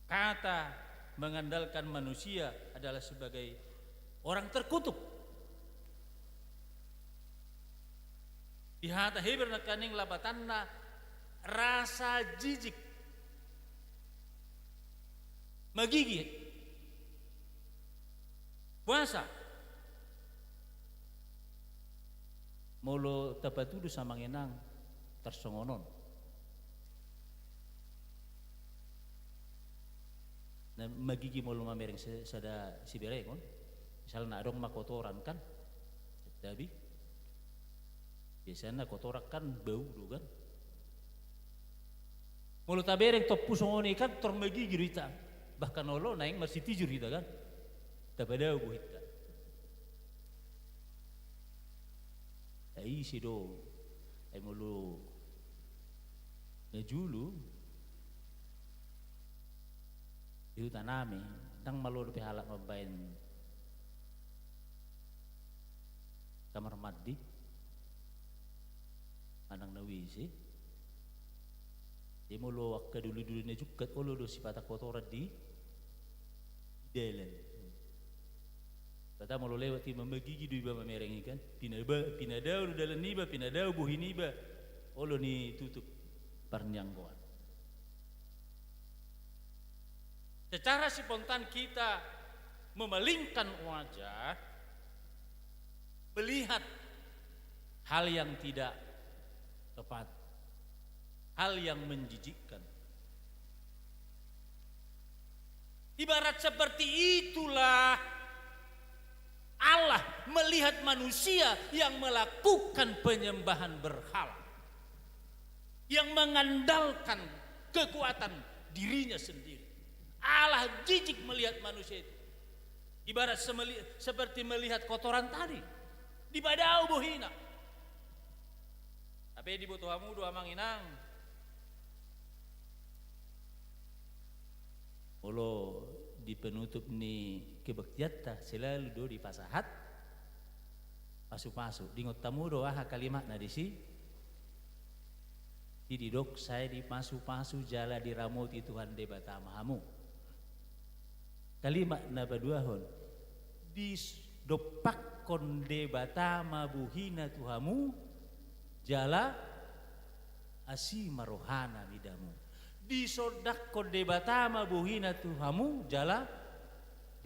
Kata mengandalkan manusia adalah sebagai orang terkutuk. Di hata Heber nangkaning lapatanna rasa jijik. Magigi. Puasa. Molo tapatudu amang inang tarsongon on. Na magigi molo mamereng sa-, sada siberengon. Misalna adong ma kotoran kan. Tabi. Biasana kotoran kan bau do kan. Molo tabereng tompu songon i kan tor magigi do hita. Bahkan olo naeng marsitijur hita kan. Tapadao bohinta. Ai ise do, ai molo na julu di huta nami, ndang malo dope halak mambaen Kamar mandi. Manang na W C. Jadi molo angka duli-duli na jungkat, olo do sipata kotoran di dalan. Debata molo lewat i ma magigi do iba mamereng i kan. Pinaba-, pinadao do dalan niba, pinadao bohi niba. Olo ni tutup parnianggoan. Secara spontan kita memalingkan wajah, melihat hal yang tidak tepat, hal yang menjijikkan. Ibarat seperti itulah Allah melihat manusia yang melakukan penyembahan berhala, yang mengandalkan kekuatan dirinya sendiri. Allah jijik melihat manusia itu. Ibarat semeli-, seperti melihat kotoran tadi. Dipadao bohina. Tapi diboto hamu do, amang inang, molo di penutup ni kebaktianta selalu do dipasahat pasu-pasu. Diingot hamu do aha kalimatna disi? Di, didok sai dipasu-pasu jala diramoti Tuhan Debata ma hamu. Kalimat na paduahon, didompakkon Debata ma bohina tu hamu, jala asi ma rohana mida hamu. Disondangkon Debata ma bohina tu hamu, jala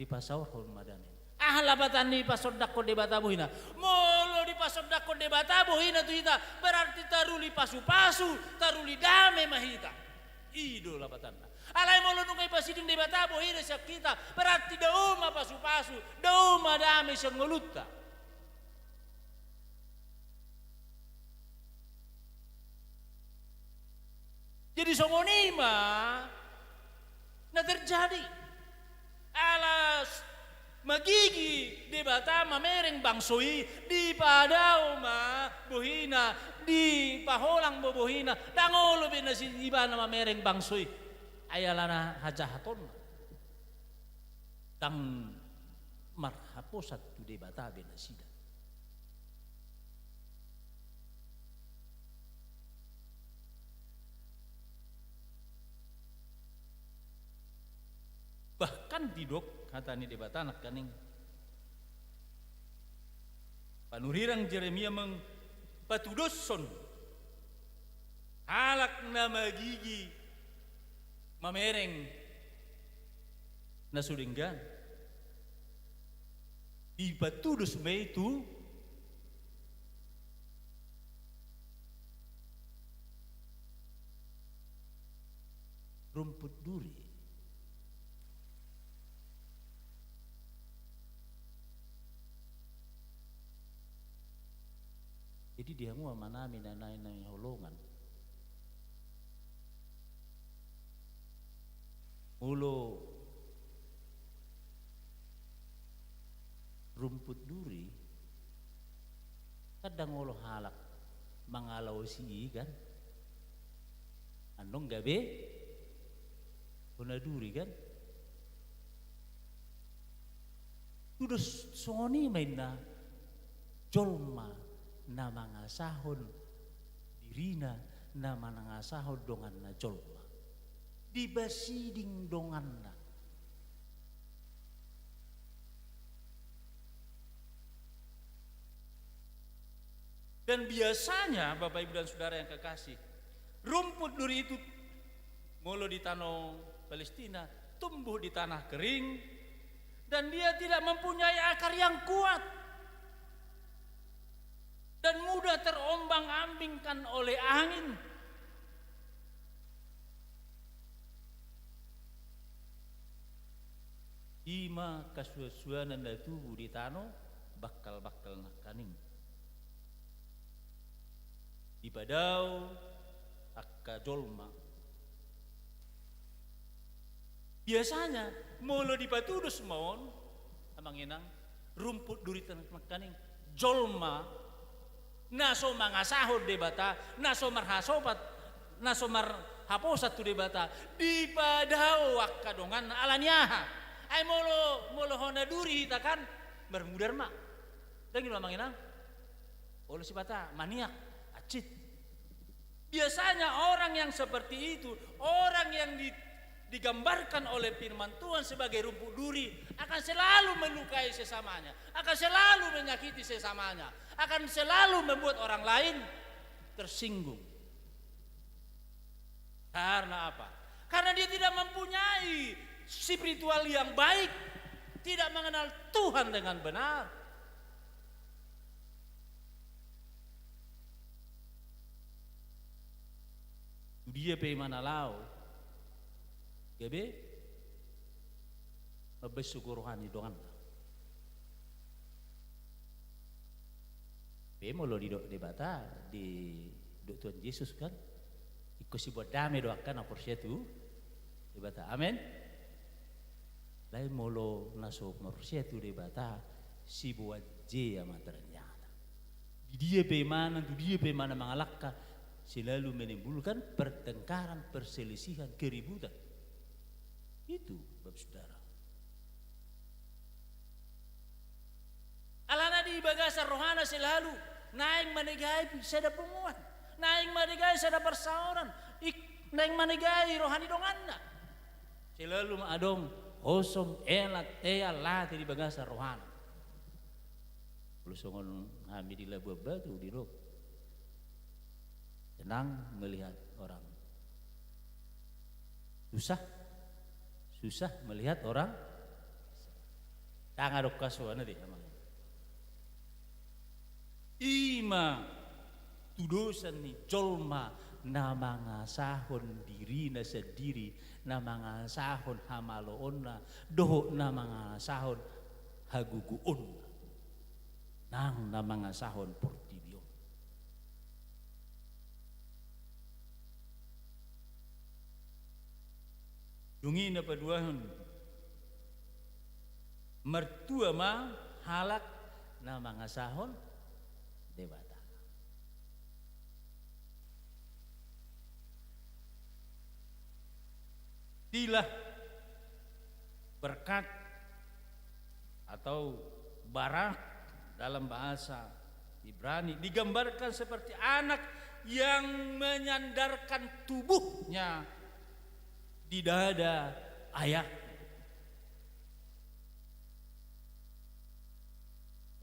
dipasaorhon ma dame. Aha lapatan ni pasondangkon Debata bohina? Molo dipasondangkon Debata bohina tu hita, berarti taruli pasu-pasu, taruli dame ma hita. I do lapatanna. Alai molo nunga dipasiding Debata bohina sian hita, berarti dao ma pasu-pasu, dao ma dame sian ngolunta. Jadi songon i ma na terjadi. Ala s-, magigi Debata mamereng bangso i, dipadao ma bohina, dipaholang ma bohina, ndang olo be nasida ibana mamereng bangso i. Ai alana hajahatonna. Ndang marhaposan tu Debata be nasida. Bahkan didok hata ni Debata nangkaning, panurirang Jeremia meng-, patudoshon halak na magigi mamereng na so denggan. Dipatudos ma i tu rumput duri. Jadi di hamu amanami na naeng na hinaholongan, molo rumput duri, kan ndang olo halak mangalaosi i kan. Annon gabe hona duri kan. Tudos songon i ma inna jolma na mangasahon dirina, na mangasahon donganna jolma. Dipasiding donganna. Dan biasanya, Bapak, Ibu, dan Saudara yang kekasih, rumput duri itu, molo di tano Palestina, tumbuh di tanah kering, dan dia tidak mempunyai akar yang kuat, dan mudah terombang-ambingkan oleh angin. I ma hasuan-suanan na tubu di tano bangkal-bangkal nangkaning. Dipadao angka jolma. Biasanya, molo dipatudos ma on, amang inang, rumput duri tano nangkaning, jolma na so mangasahon Debata, na so marhasopat, na so marhaposan tu Debata, dipadao angka donganna. Ala ni aha? Ai molo, molo hona duri hita kan, marmudar ma. Ndang i do, amang inang? Polos Debata, maniak, hansit. Biasanya orang yang seperti itu, orang yang di-, digambarkan oleh firman Tuhan sebagai rumput duri, akan selalu melukai sesamanya, akan selalu menyakiti sesamanya, akan selalu membuat orang lain tersinggung. Karena apa? Karena dia tidak mempunyai spiritual yang baik, tidak mengenal Tuhan dengan benar. Tu dia pe imana laho, gabe mambahen sogo roha ni donganna. Pe molo didok Debata, didok Tuhan Jesus kan, ingkon siboan dame do angka na porsea tu Debata. Amen. Alai molo na so porsea tu Debata, siboan jea ma ternyata. Di dia pe imana, tu dia pe imana mangalangka, selalu menimbulkan pertengkaran, perselisihan, keributan. Itu, Bapak Saudara. Alana di bagasan rohana selalu naeng manegai sada punguan, naeng manegai sada parsaoran, ik-, naeng manegai roha ni donganna. Selalu ma adong hosom, elat, teal, late di bagasan rohana. Molo songon hami di Labuan Batu didok, senang melihat orang susah, susah melihat orang. Ndang adong hasoana di amang. I ma tudosan ni jolma na mangasahon dirina sandiri, na mangasahon hamaloonna, dohot na mangasahon hagogoonna, nang na mangasahon portibi on. Dung i na paduahon, martua ma halak na mangasahon Debata. Dilah, berkat atau barak dalam bahasa Ibrani digambarkan seperti anak yang menyandarkan tubuhnya di dada ayah.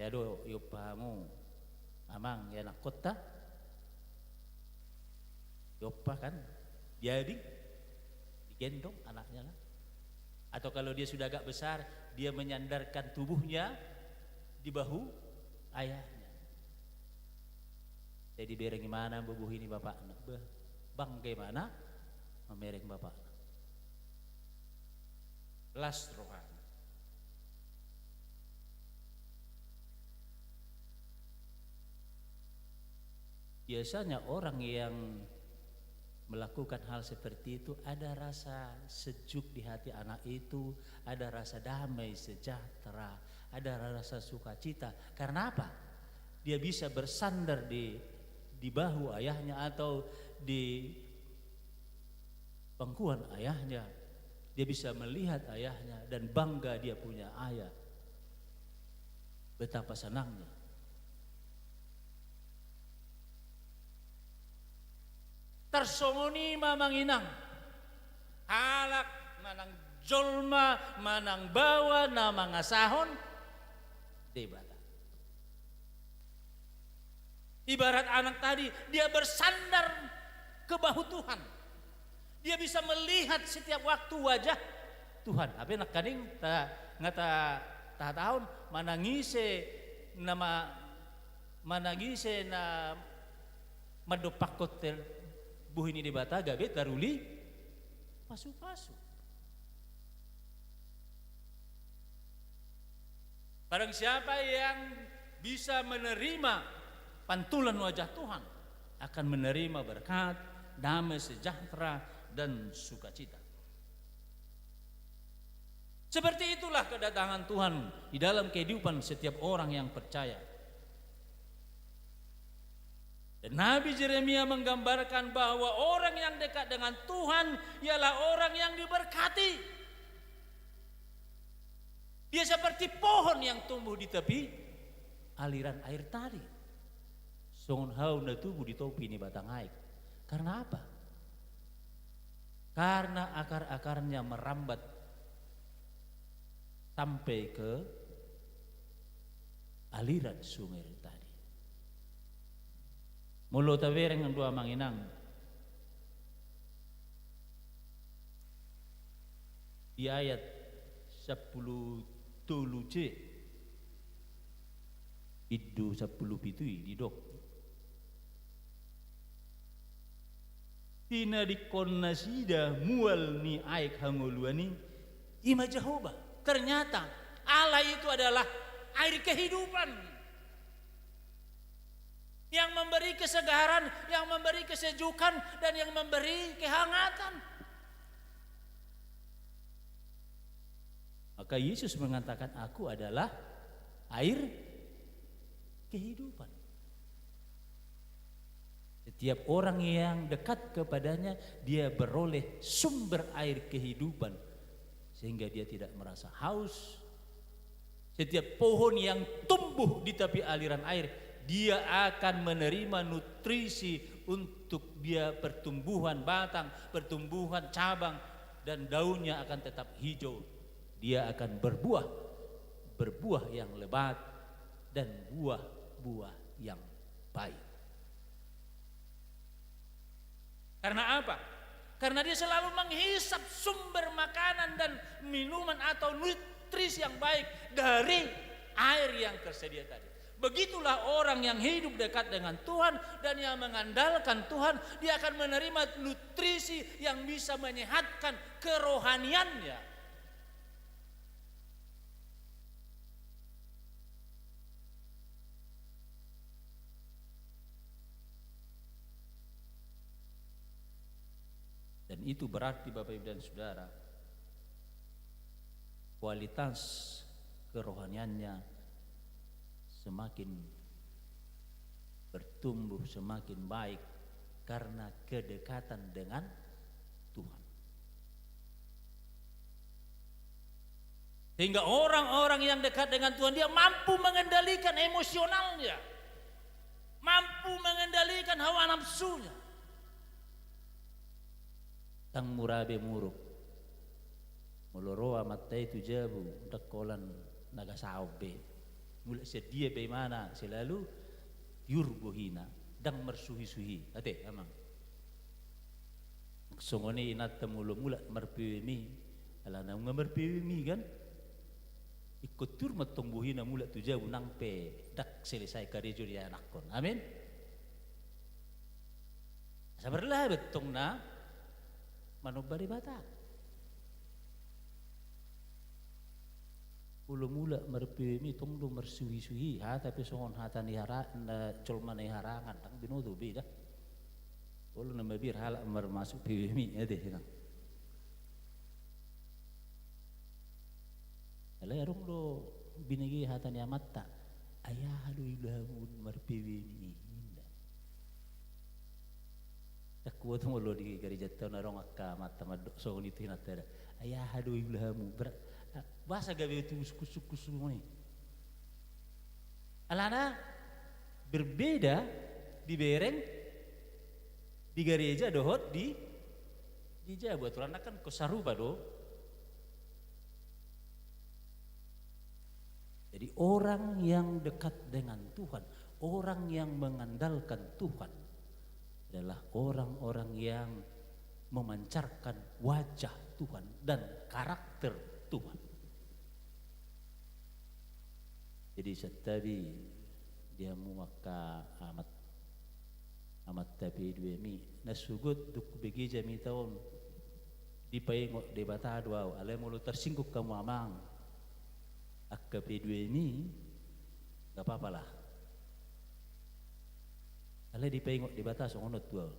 Ia do iompa hamu, amang, ia anakkonta. Iompa kan, diabing, digendong anaknya kan. Atau kalau dia sudah agak besar, dia menyandarkan tubuhnya di bahu ayahnya. Jadi bereng imana mambohi ni bapakna. Bah, bangga imana mamereng bapakna. Las rohana. Biasanya orang yang melakukan hal seperti itu ada rasa sejuk di hati anak itu, ada rasa damai sejahtera, ada rasa sukacita. Karena apa? Dia bisa bersandar di, di bahu ayahnya atau di pangkuan ayahnya, dia bisa melihat ayahnya dan bangga dia punya ayah. Betapa senangnya. Tarsongon i ma amang inang, halak manang jolma manang baoa na mangasahon Debata. Ibarat anak tadi, dia bersandar ke bahu Tuhan. Dia bisa melihat setiap waktu wajah Tuhan. Hape nangkaning ta, nga ta, tahatahon, manang ise na ma-, manang ise na mandompakhon te-, bohi ni Debata gabe taruli pasupasu. Barang siapa yang bisa menerima pantulan wajah Tuhan akan menerima berkat, damai sejahtera, dan sukacita. Seperti itulah kedatangan Tuhan di dalam kehidupan setiap orang yang percaya. Dan Nabi Yeremia menggambarkan bahwa orang yang dekat dengan Tuhan ialah orang yang diberkati. Dia seperti pohon yang tumbuh di tepi aliran air tadi. Songon hau na tubu di topi ni batang aek. Karena apa? Karena akar-akarnya merambat sampai ke aliran sungai tadi. Molo tabereng do, amang inang, di ayat sampulu tolu C, bindu sampulu pitu i didok: Tinadingkon nasida mual ni aek hangoluan i, i ma Jahowa. Ternyata Allah itu adalah air kehidupan. Yang memberi kesegaran, yang memberi kesejukan, dan yang memberi kehangatan. Maka Yesus mengatakan, "Aku adalah air kehidupan." Setiap orang yang dekat kepadanya, dia beroleh sumber air kehidupan, sehingga dia tidak merasa haus. Setiap pohon yang tumbuh di tepi aliran air, dia akan menerima nutrisi untuk dia pertumbuhan batang, pertumbuhan cabang, dan daunnya akan tetap hijau. Dia akan berbuah, berbuah yang lebat, dan buah-buah yang baik. Karena apa? Karena dia selalu menghisap sumber makanan dan minuman atau nutrisi yang baik dari air yang tersedia tadi. Begitulah orang yang hidup dekat dengan Tuhan dan yang mengandalkan Tuhan, dia akan menerima nutrisi yang bisa menyehatkan kerohaniannya. Dan itu berarti, Bapak Ibu dan Saudara, kualitas kerohaniannya semakin bertumbuh, semakin baik karena kedekatan dengan Tuhan. Sehingga orang-orang yang dekat dengan Tuhan, dia mampu mengendalikan emosionalnya, mampu mengendalikan hawa nafsunya. Ndang mura be muruk. Molo ro amanta i tu jabu, ndang holan na gasaon be. Mulak sian dia be imana, selalu tiur bohina, ndang marsuhi-suhi. Ate, amang. Songon i inanta molo mulak marpewemi, alana nunga marpewemi kan. Ingkon tiur ma tong bohina mulak tu jabu nang pe ndang selesai karejo dianakhon. Amin. Asa berlabe tong na manomba Debata. Olo mulak marpewemi tong do marsuhi-suhi, hata pe songon hata ni hara-, na jolma na i harangan, ndang binoto be da. Olo na mabiar halak marmasuk pewemi, ate inang. Alai adong do binege hata ni amanta, "Ai aha do iula hamu marpewemi i?" ninna. Ndang huboto molo di garejanta on adong angka amanta mandok songon i tu inanta da. "Ai aha do iula hamu?" Ber-, ah, boasa gabe tu sungkun-sungkun songon i? Alana berbeda dibereng di gareja dohot di, di jabu, aturanna kan ingkon sarupa do. Jadi orang yang dekat dengan Tuhan, orang yang mengandalkan Tuhan adalah orang-orang yang memancarkan wajah Tuhan dan karakter Tuhan. Jadi santabi di hamu angka amat, amanta P dua M I, na sogot dung hubege jamita on dipaingot Debata do ahu, alai molo tarsinggung hamu amang angka P dua M I, nggak apa-apa lah. Alai dipaingot Debata songon on tu ahu.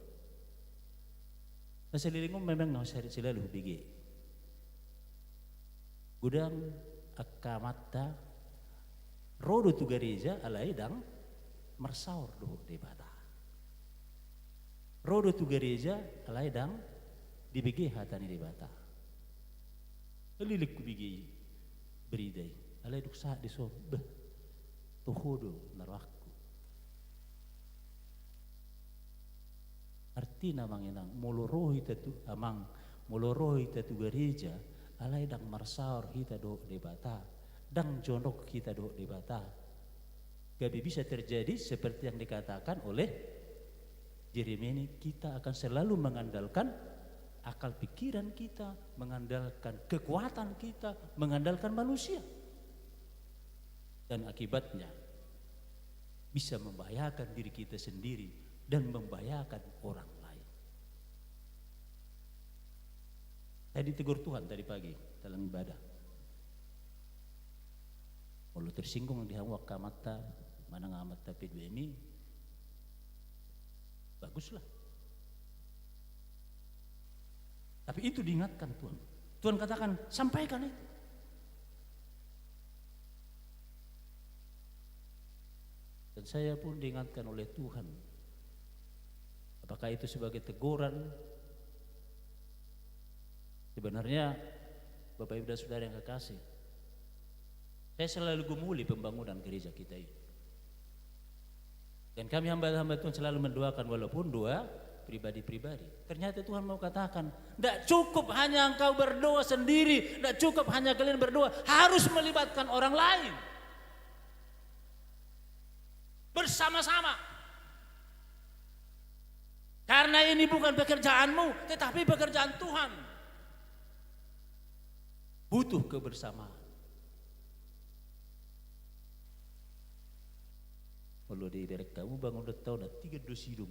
Na saleleng on memang na selalu hubege. Godang angka amanta ro do tu gareja alai ndang marsaor dohot Debata. Ro do tu gareja alai ndang dibege hata ni Debata. Leleng hubege berita i, alai dung sahat dison, bah, toho do na rohangku. Artina, Amang Inang, molo ro hita tu, Amang, molo ro hita tu gareja, alai ndang marsaor hita dohot Debata, ndang jonok hita dohot Debata, gabe bisa terjadi seperti yang dikatakan oleh Jeremia ini, kita akan selalu mengandalkan akal pikiran kita, mengandalkan kekuatan kita, mengandalkan manusia. Dan akibatnya bisa membahayakan diri kita sendiri dan membahayakan orang lain. Saya ditegur Tuhan tadi pagi dalam ibadah. Molo tersinggung di hamu angka amanta manang amanta P dua M I, baguslah. Tapi itu diingatkan Tuhan. Tuhan katakan, sampaikan itu. Dan saya pun diingatkan oleh Tuhan. Apakah itu sebagai teguran? Sebenarnya, Bapak Ibu dan Saudara yang kekasih, saya selalu gumuli pembangunan gereja kita ini. Dan kami hamba-hamba Tuhan selalu mendoakan walaupun doa pribadi-pribadi. Ternyata Tuhan mau katakan, ndak cukup hanya engkau berdoa sendiri, ndak cukup hanya kalian berdoa, harus melibatkan orang lain. Bersama-sama. Karena ini bukan pekerjaanmu, tetapi pekerjaan Tuhan. Butuh kebersamaan. Molo diberek hamu bangun dohot tau na tiga do sidung.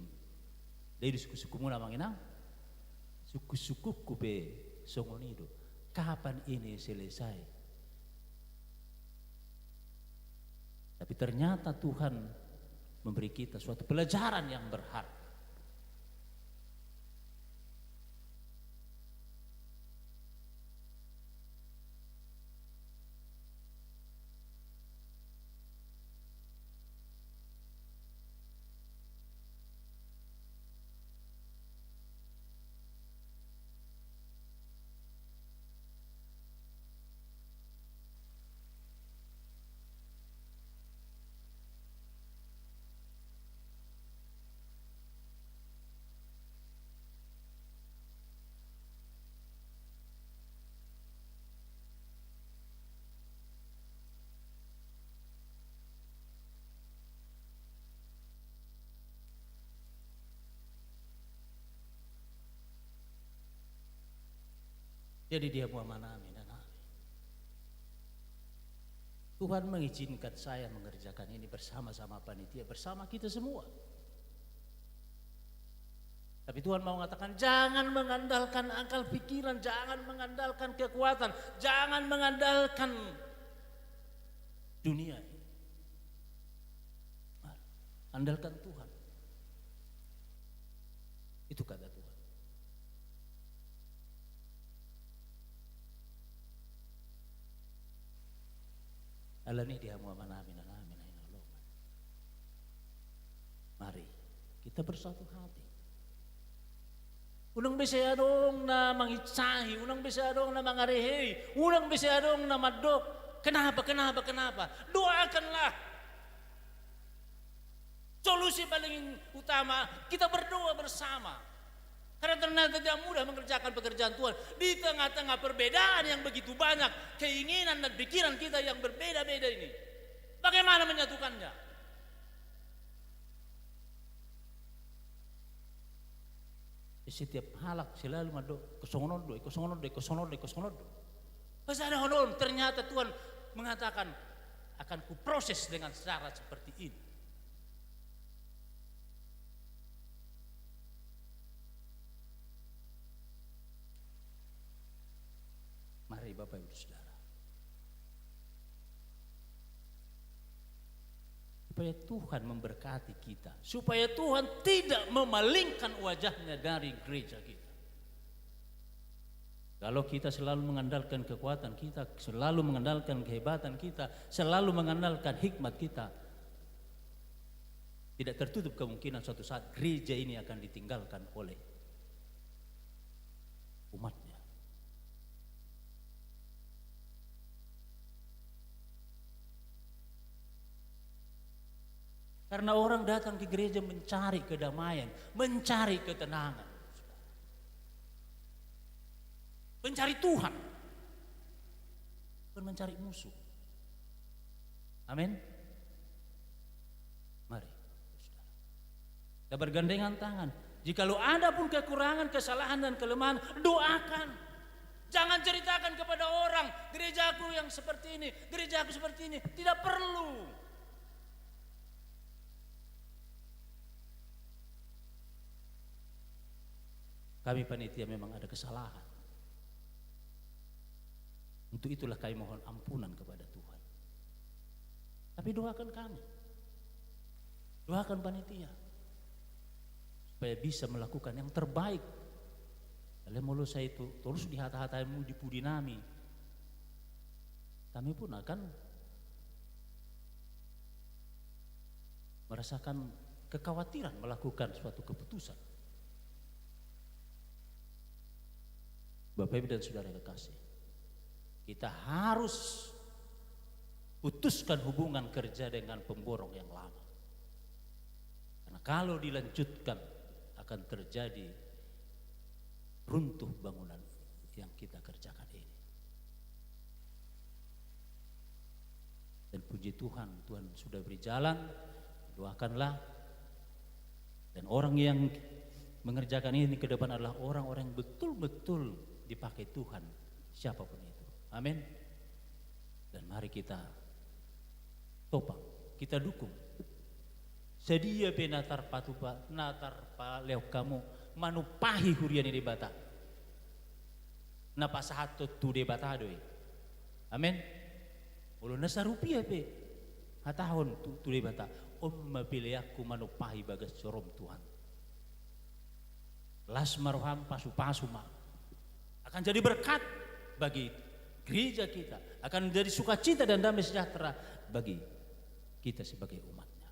Dai do sungkun-sungkunmuna, Amang Inang. Sungkun-sungkunku pe songon i do. Kapan ini selesai? Tapi ternyata Tuhan memberi kita suatu pelajaran yang berharga. Jadi dia muamanami nanami. Tuhan mengizinkan saya mengerjakan ini bersama-sama panitia, bersama kita semua. Tapi Tuhan mau mengatakan, jangan mengandalkan akal pikiran, jangan mengandalkan kekuatan, jangan mengandalkan dunia ini. Andalkan Tuhan. Itu kata Tuhan. Alani dia muamanami nanami na hinaholongan. Mari kita bersatu hati. Unang be sai adong na manginsahi, unang be sai adong na mangarehei, unang be sai adong na mandok, kenapa, kenapa, kenapa? Doakanlah. Solusi paling utama, kita berdoa bersama. Karena ternyata tidak mudah mengerjakan pekerjaan Tuhan di tengah-tengah perbedaan yang begitu banyak, keinginan dan pikiran kita yang berbeda-beda ini. Bagaimana menyatukannya? Setiap halak selalu mandok, "Kosongon on do, kosongon on do, kosongon on do, kosongon on do." Pas ada on, ternyata Tuhan mengatakan, "Akan kuproses dengan cara seperti ini." Mari, Bapak Ibu Saudara. Supaya Tuhan memberkati kita, supaya Tuhan tidak memalingkan wajahnya dari gereja kita. Kalau kita selalu mengandalkan kekuatan kita, selalu mengandalkan kehebatan kita, selalu mengandalkan hikmat kita, tidak tertutup kemungkinan suatu saat gereja ini akan ditinggalkan oleh umatnya. Karena orang datang ke gereja mencari kedamaian, mencari ketenangan. Mencari Tuhan, bukan mencari musuh. Amin. Mari, saudara. Kita bergandengan tangan. Jikalau ada pun kekurangan, kesalahan, dan kelemahan, doakan. Jangan ceritakan kepada orang, "Gerejaku yang seperti ini, gerejaku seperti ini." Tidak perlu. Kami panitia memang ada kesalahan. Untuk itulah kami mohon ampunan kepada Tuhan. Tapi doakan kami. Doakan panitia. Supaya bisa melakukan yang terbaik. Alai molo sai tu, torus dihata-hatai hamu di pudi nami, kami pun akan merasakan kekhawatiran melakukan suatu keputusan. Bapak Ibu dan Saudara yang kekasih, kita harus putuskan hubungan kerja dengan pemborong yang lama. Karena kalau dilanjutkan, akan terjadi runtuh bangunan yang kita kerjakan ini. Dan puji Tuhan, Tuhan sudah beri jalan, doakanlah. Dan orang yang mengerjakan ini ke depan adalah orang-orang yang betul-betul dipakai Tuhan, siapapun itu. Amin. Dan mari kita topang, kita dukung. Sadia pe na tarpatupa, na tarpalehon hamu manumpahi huria ni Debata, na pasahathon tu Debata do i. Amin. Molo na sarupia pe, hatahon tu, tu Debata, "On ma peleanku manumpahi bagas joroM, Tuhan." Las ma roham, pasu-pasu ma. Akan jadi berkat bagi gereja kita, akan jadi sukacita dan damai sejahtera bagi kita sebagai umat-Nya.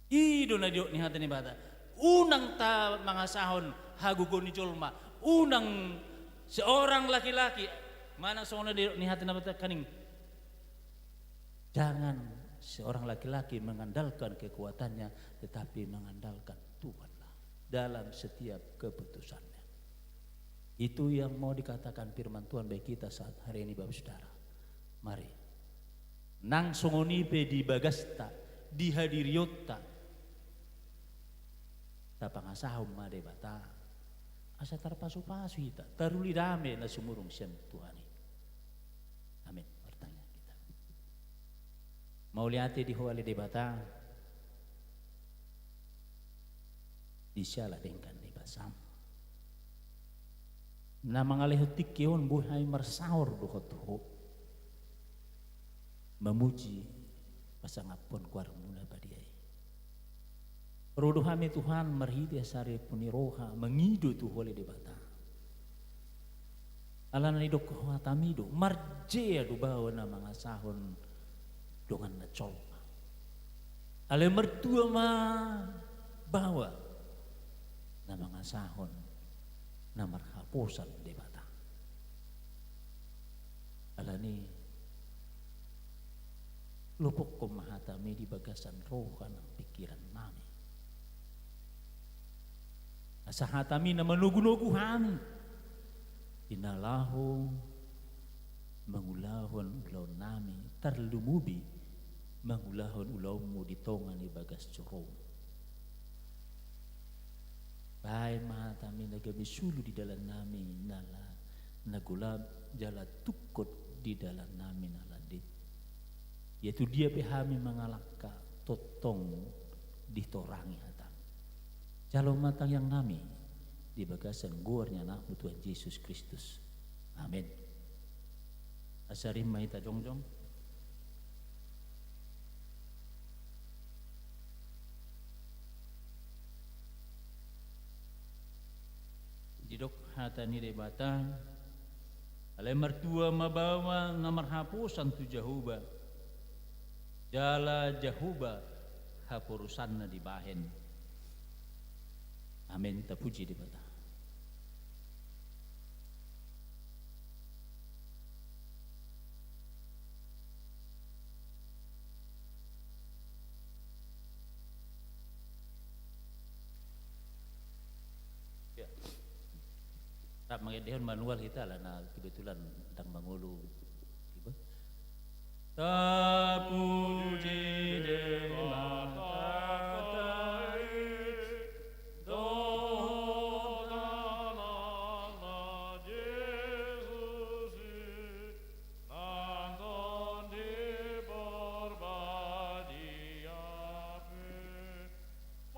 I do na didok ni hata ni Debata. Unang tamangasahon hagogoon ni jolma. Unang seorang laki-laki, manang songon na didok ni hata ni Debata, kaning. Jangan seorang laki-laki mengandalkan kekuatannya, tetapi mengandalkan Tuhanlah dalam setiap keputusannya. Itu yang mau dikatakan firman Tuhan bagi kita saat hari ini, Bapak Saudara. Mari. Nang songon i pe di bagasta, di hadirionta, tapangasahon ma Debata, asa tarpasu-pasu hita, taruli dame na sumurung sian Tuhan i. Amin. Martangiang hita. Mauliate di Ho ale Debata, di siala denggan ni basaM, na mangalehon tingki on boi hami marsaor dohot Ho, mamuji, pasangaphon goarMu na badia i. Ro do hami Tuhan marhite hasaripeon ni roha, mangido tu Ho ale Debata. Alana didok hataMi do, marjea do baoa na mangasahon donganna jolma. Alai martua ma baoa na mangasahon na marhaposan Debata. Alani, lopokkon ma hataMi di bagasan roha nang pingkiran nami. Asa hataMi na manogu-nogu hami, di na laho mangulahon ulaon nami, tarlumobi mangulahon ulaonMu di tonga ni bagas joroM. Baen ma hataMi na gabe sulu di dalan nami, na la, na golap jala tungkot di dalan nami na landit. Ia tu dia pe hami mangalangka, tongtong ditorangi hataMi. Jalo ma tangiang nami di bagasan goar ni AnakMu Tuhan Jesus Kristus. Amin. Asa rima hita jongjong. Didok hata ni Debata, alai martua ma baoa na marhaposan tu Jahowa, jala Jahowa haporusanna dibahen. Amin, tapuji Debata. Mangendehon manual hita alana kebetulan ndang mangolu. Tapuji Debata i, dohot Anakna Jesus i, nang Tondi Porbadia pe,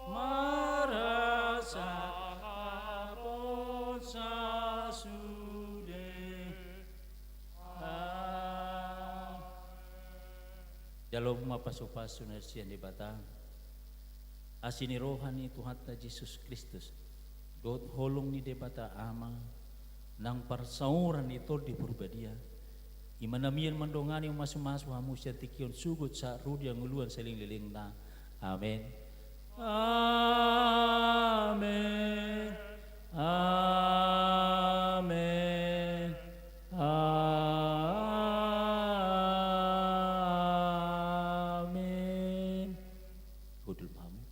marasahapon sasude. Amen. Jalo ma pasupasu na sian Debata, asi ni roha ni Tuhanta Jesus Kristus, dohot holong ni Debata Ama, nang parsaoran ni Tondi Porbadia, i ma na mian mandongani mamasumasu hamu sian tingki on sogot sahat ro di hangoluan saleleng ni lelengna. Amen. Amen. Amen. Amen. Hundul ma hamu.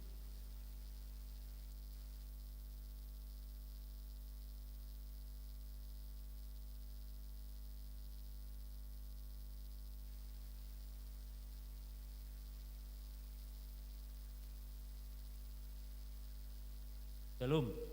Syalom.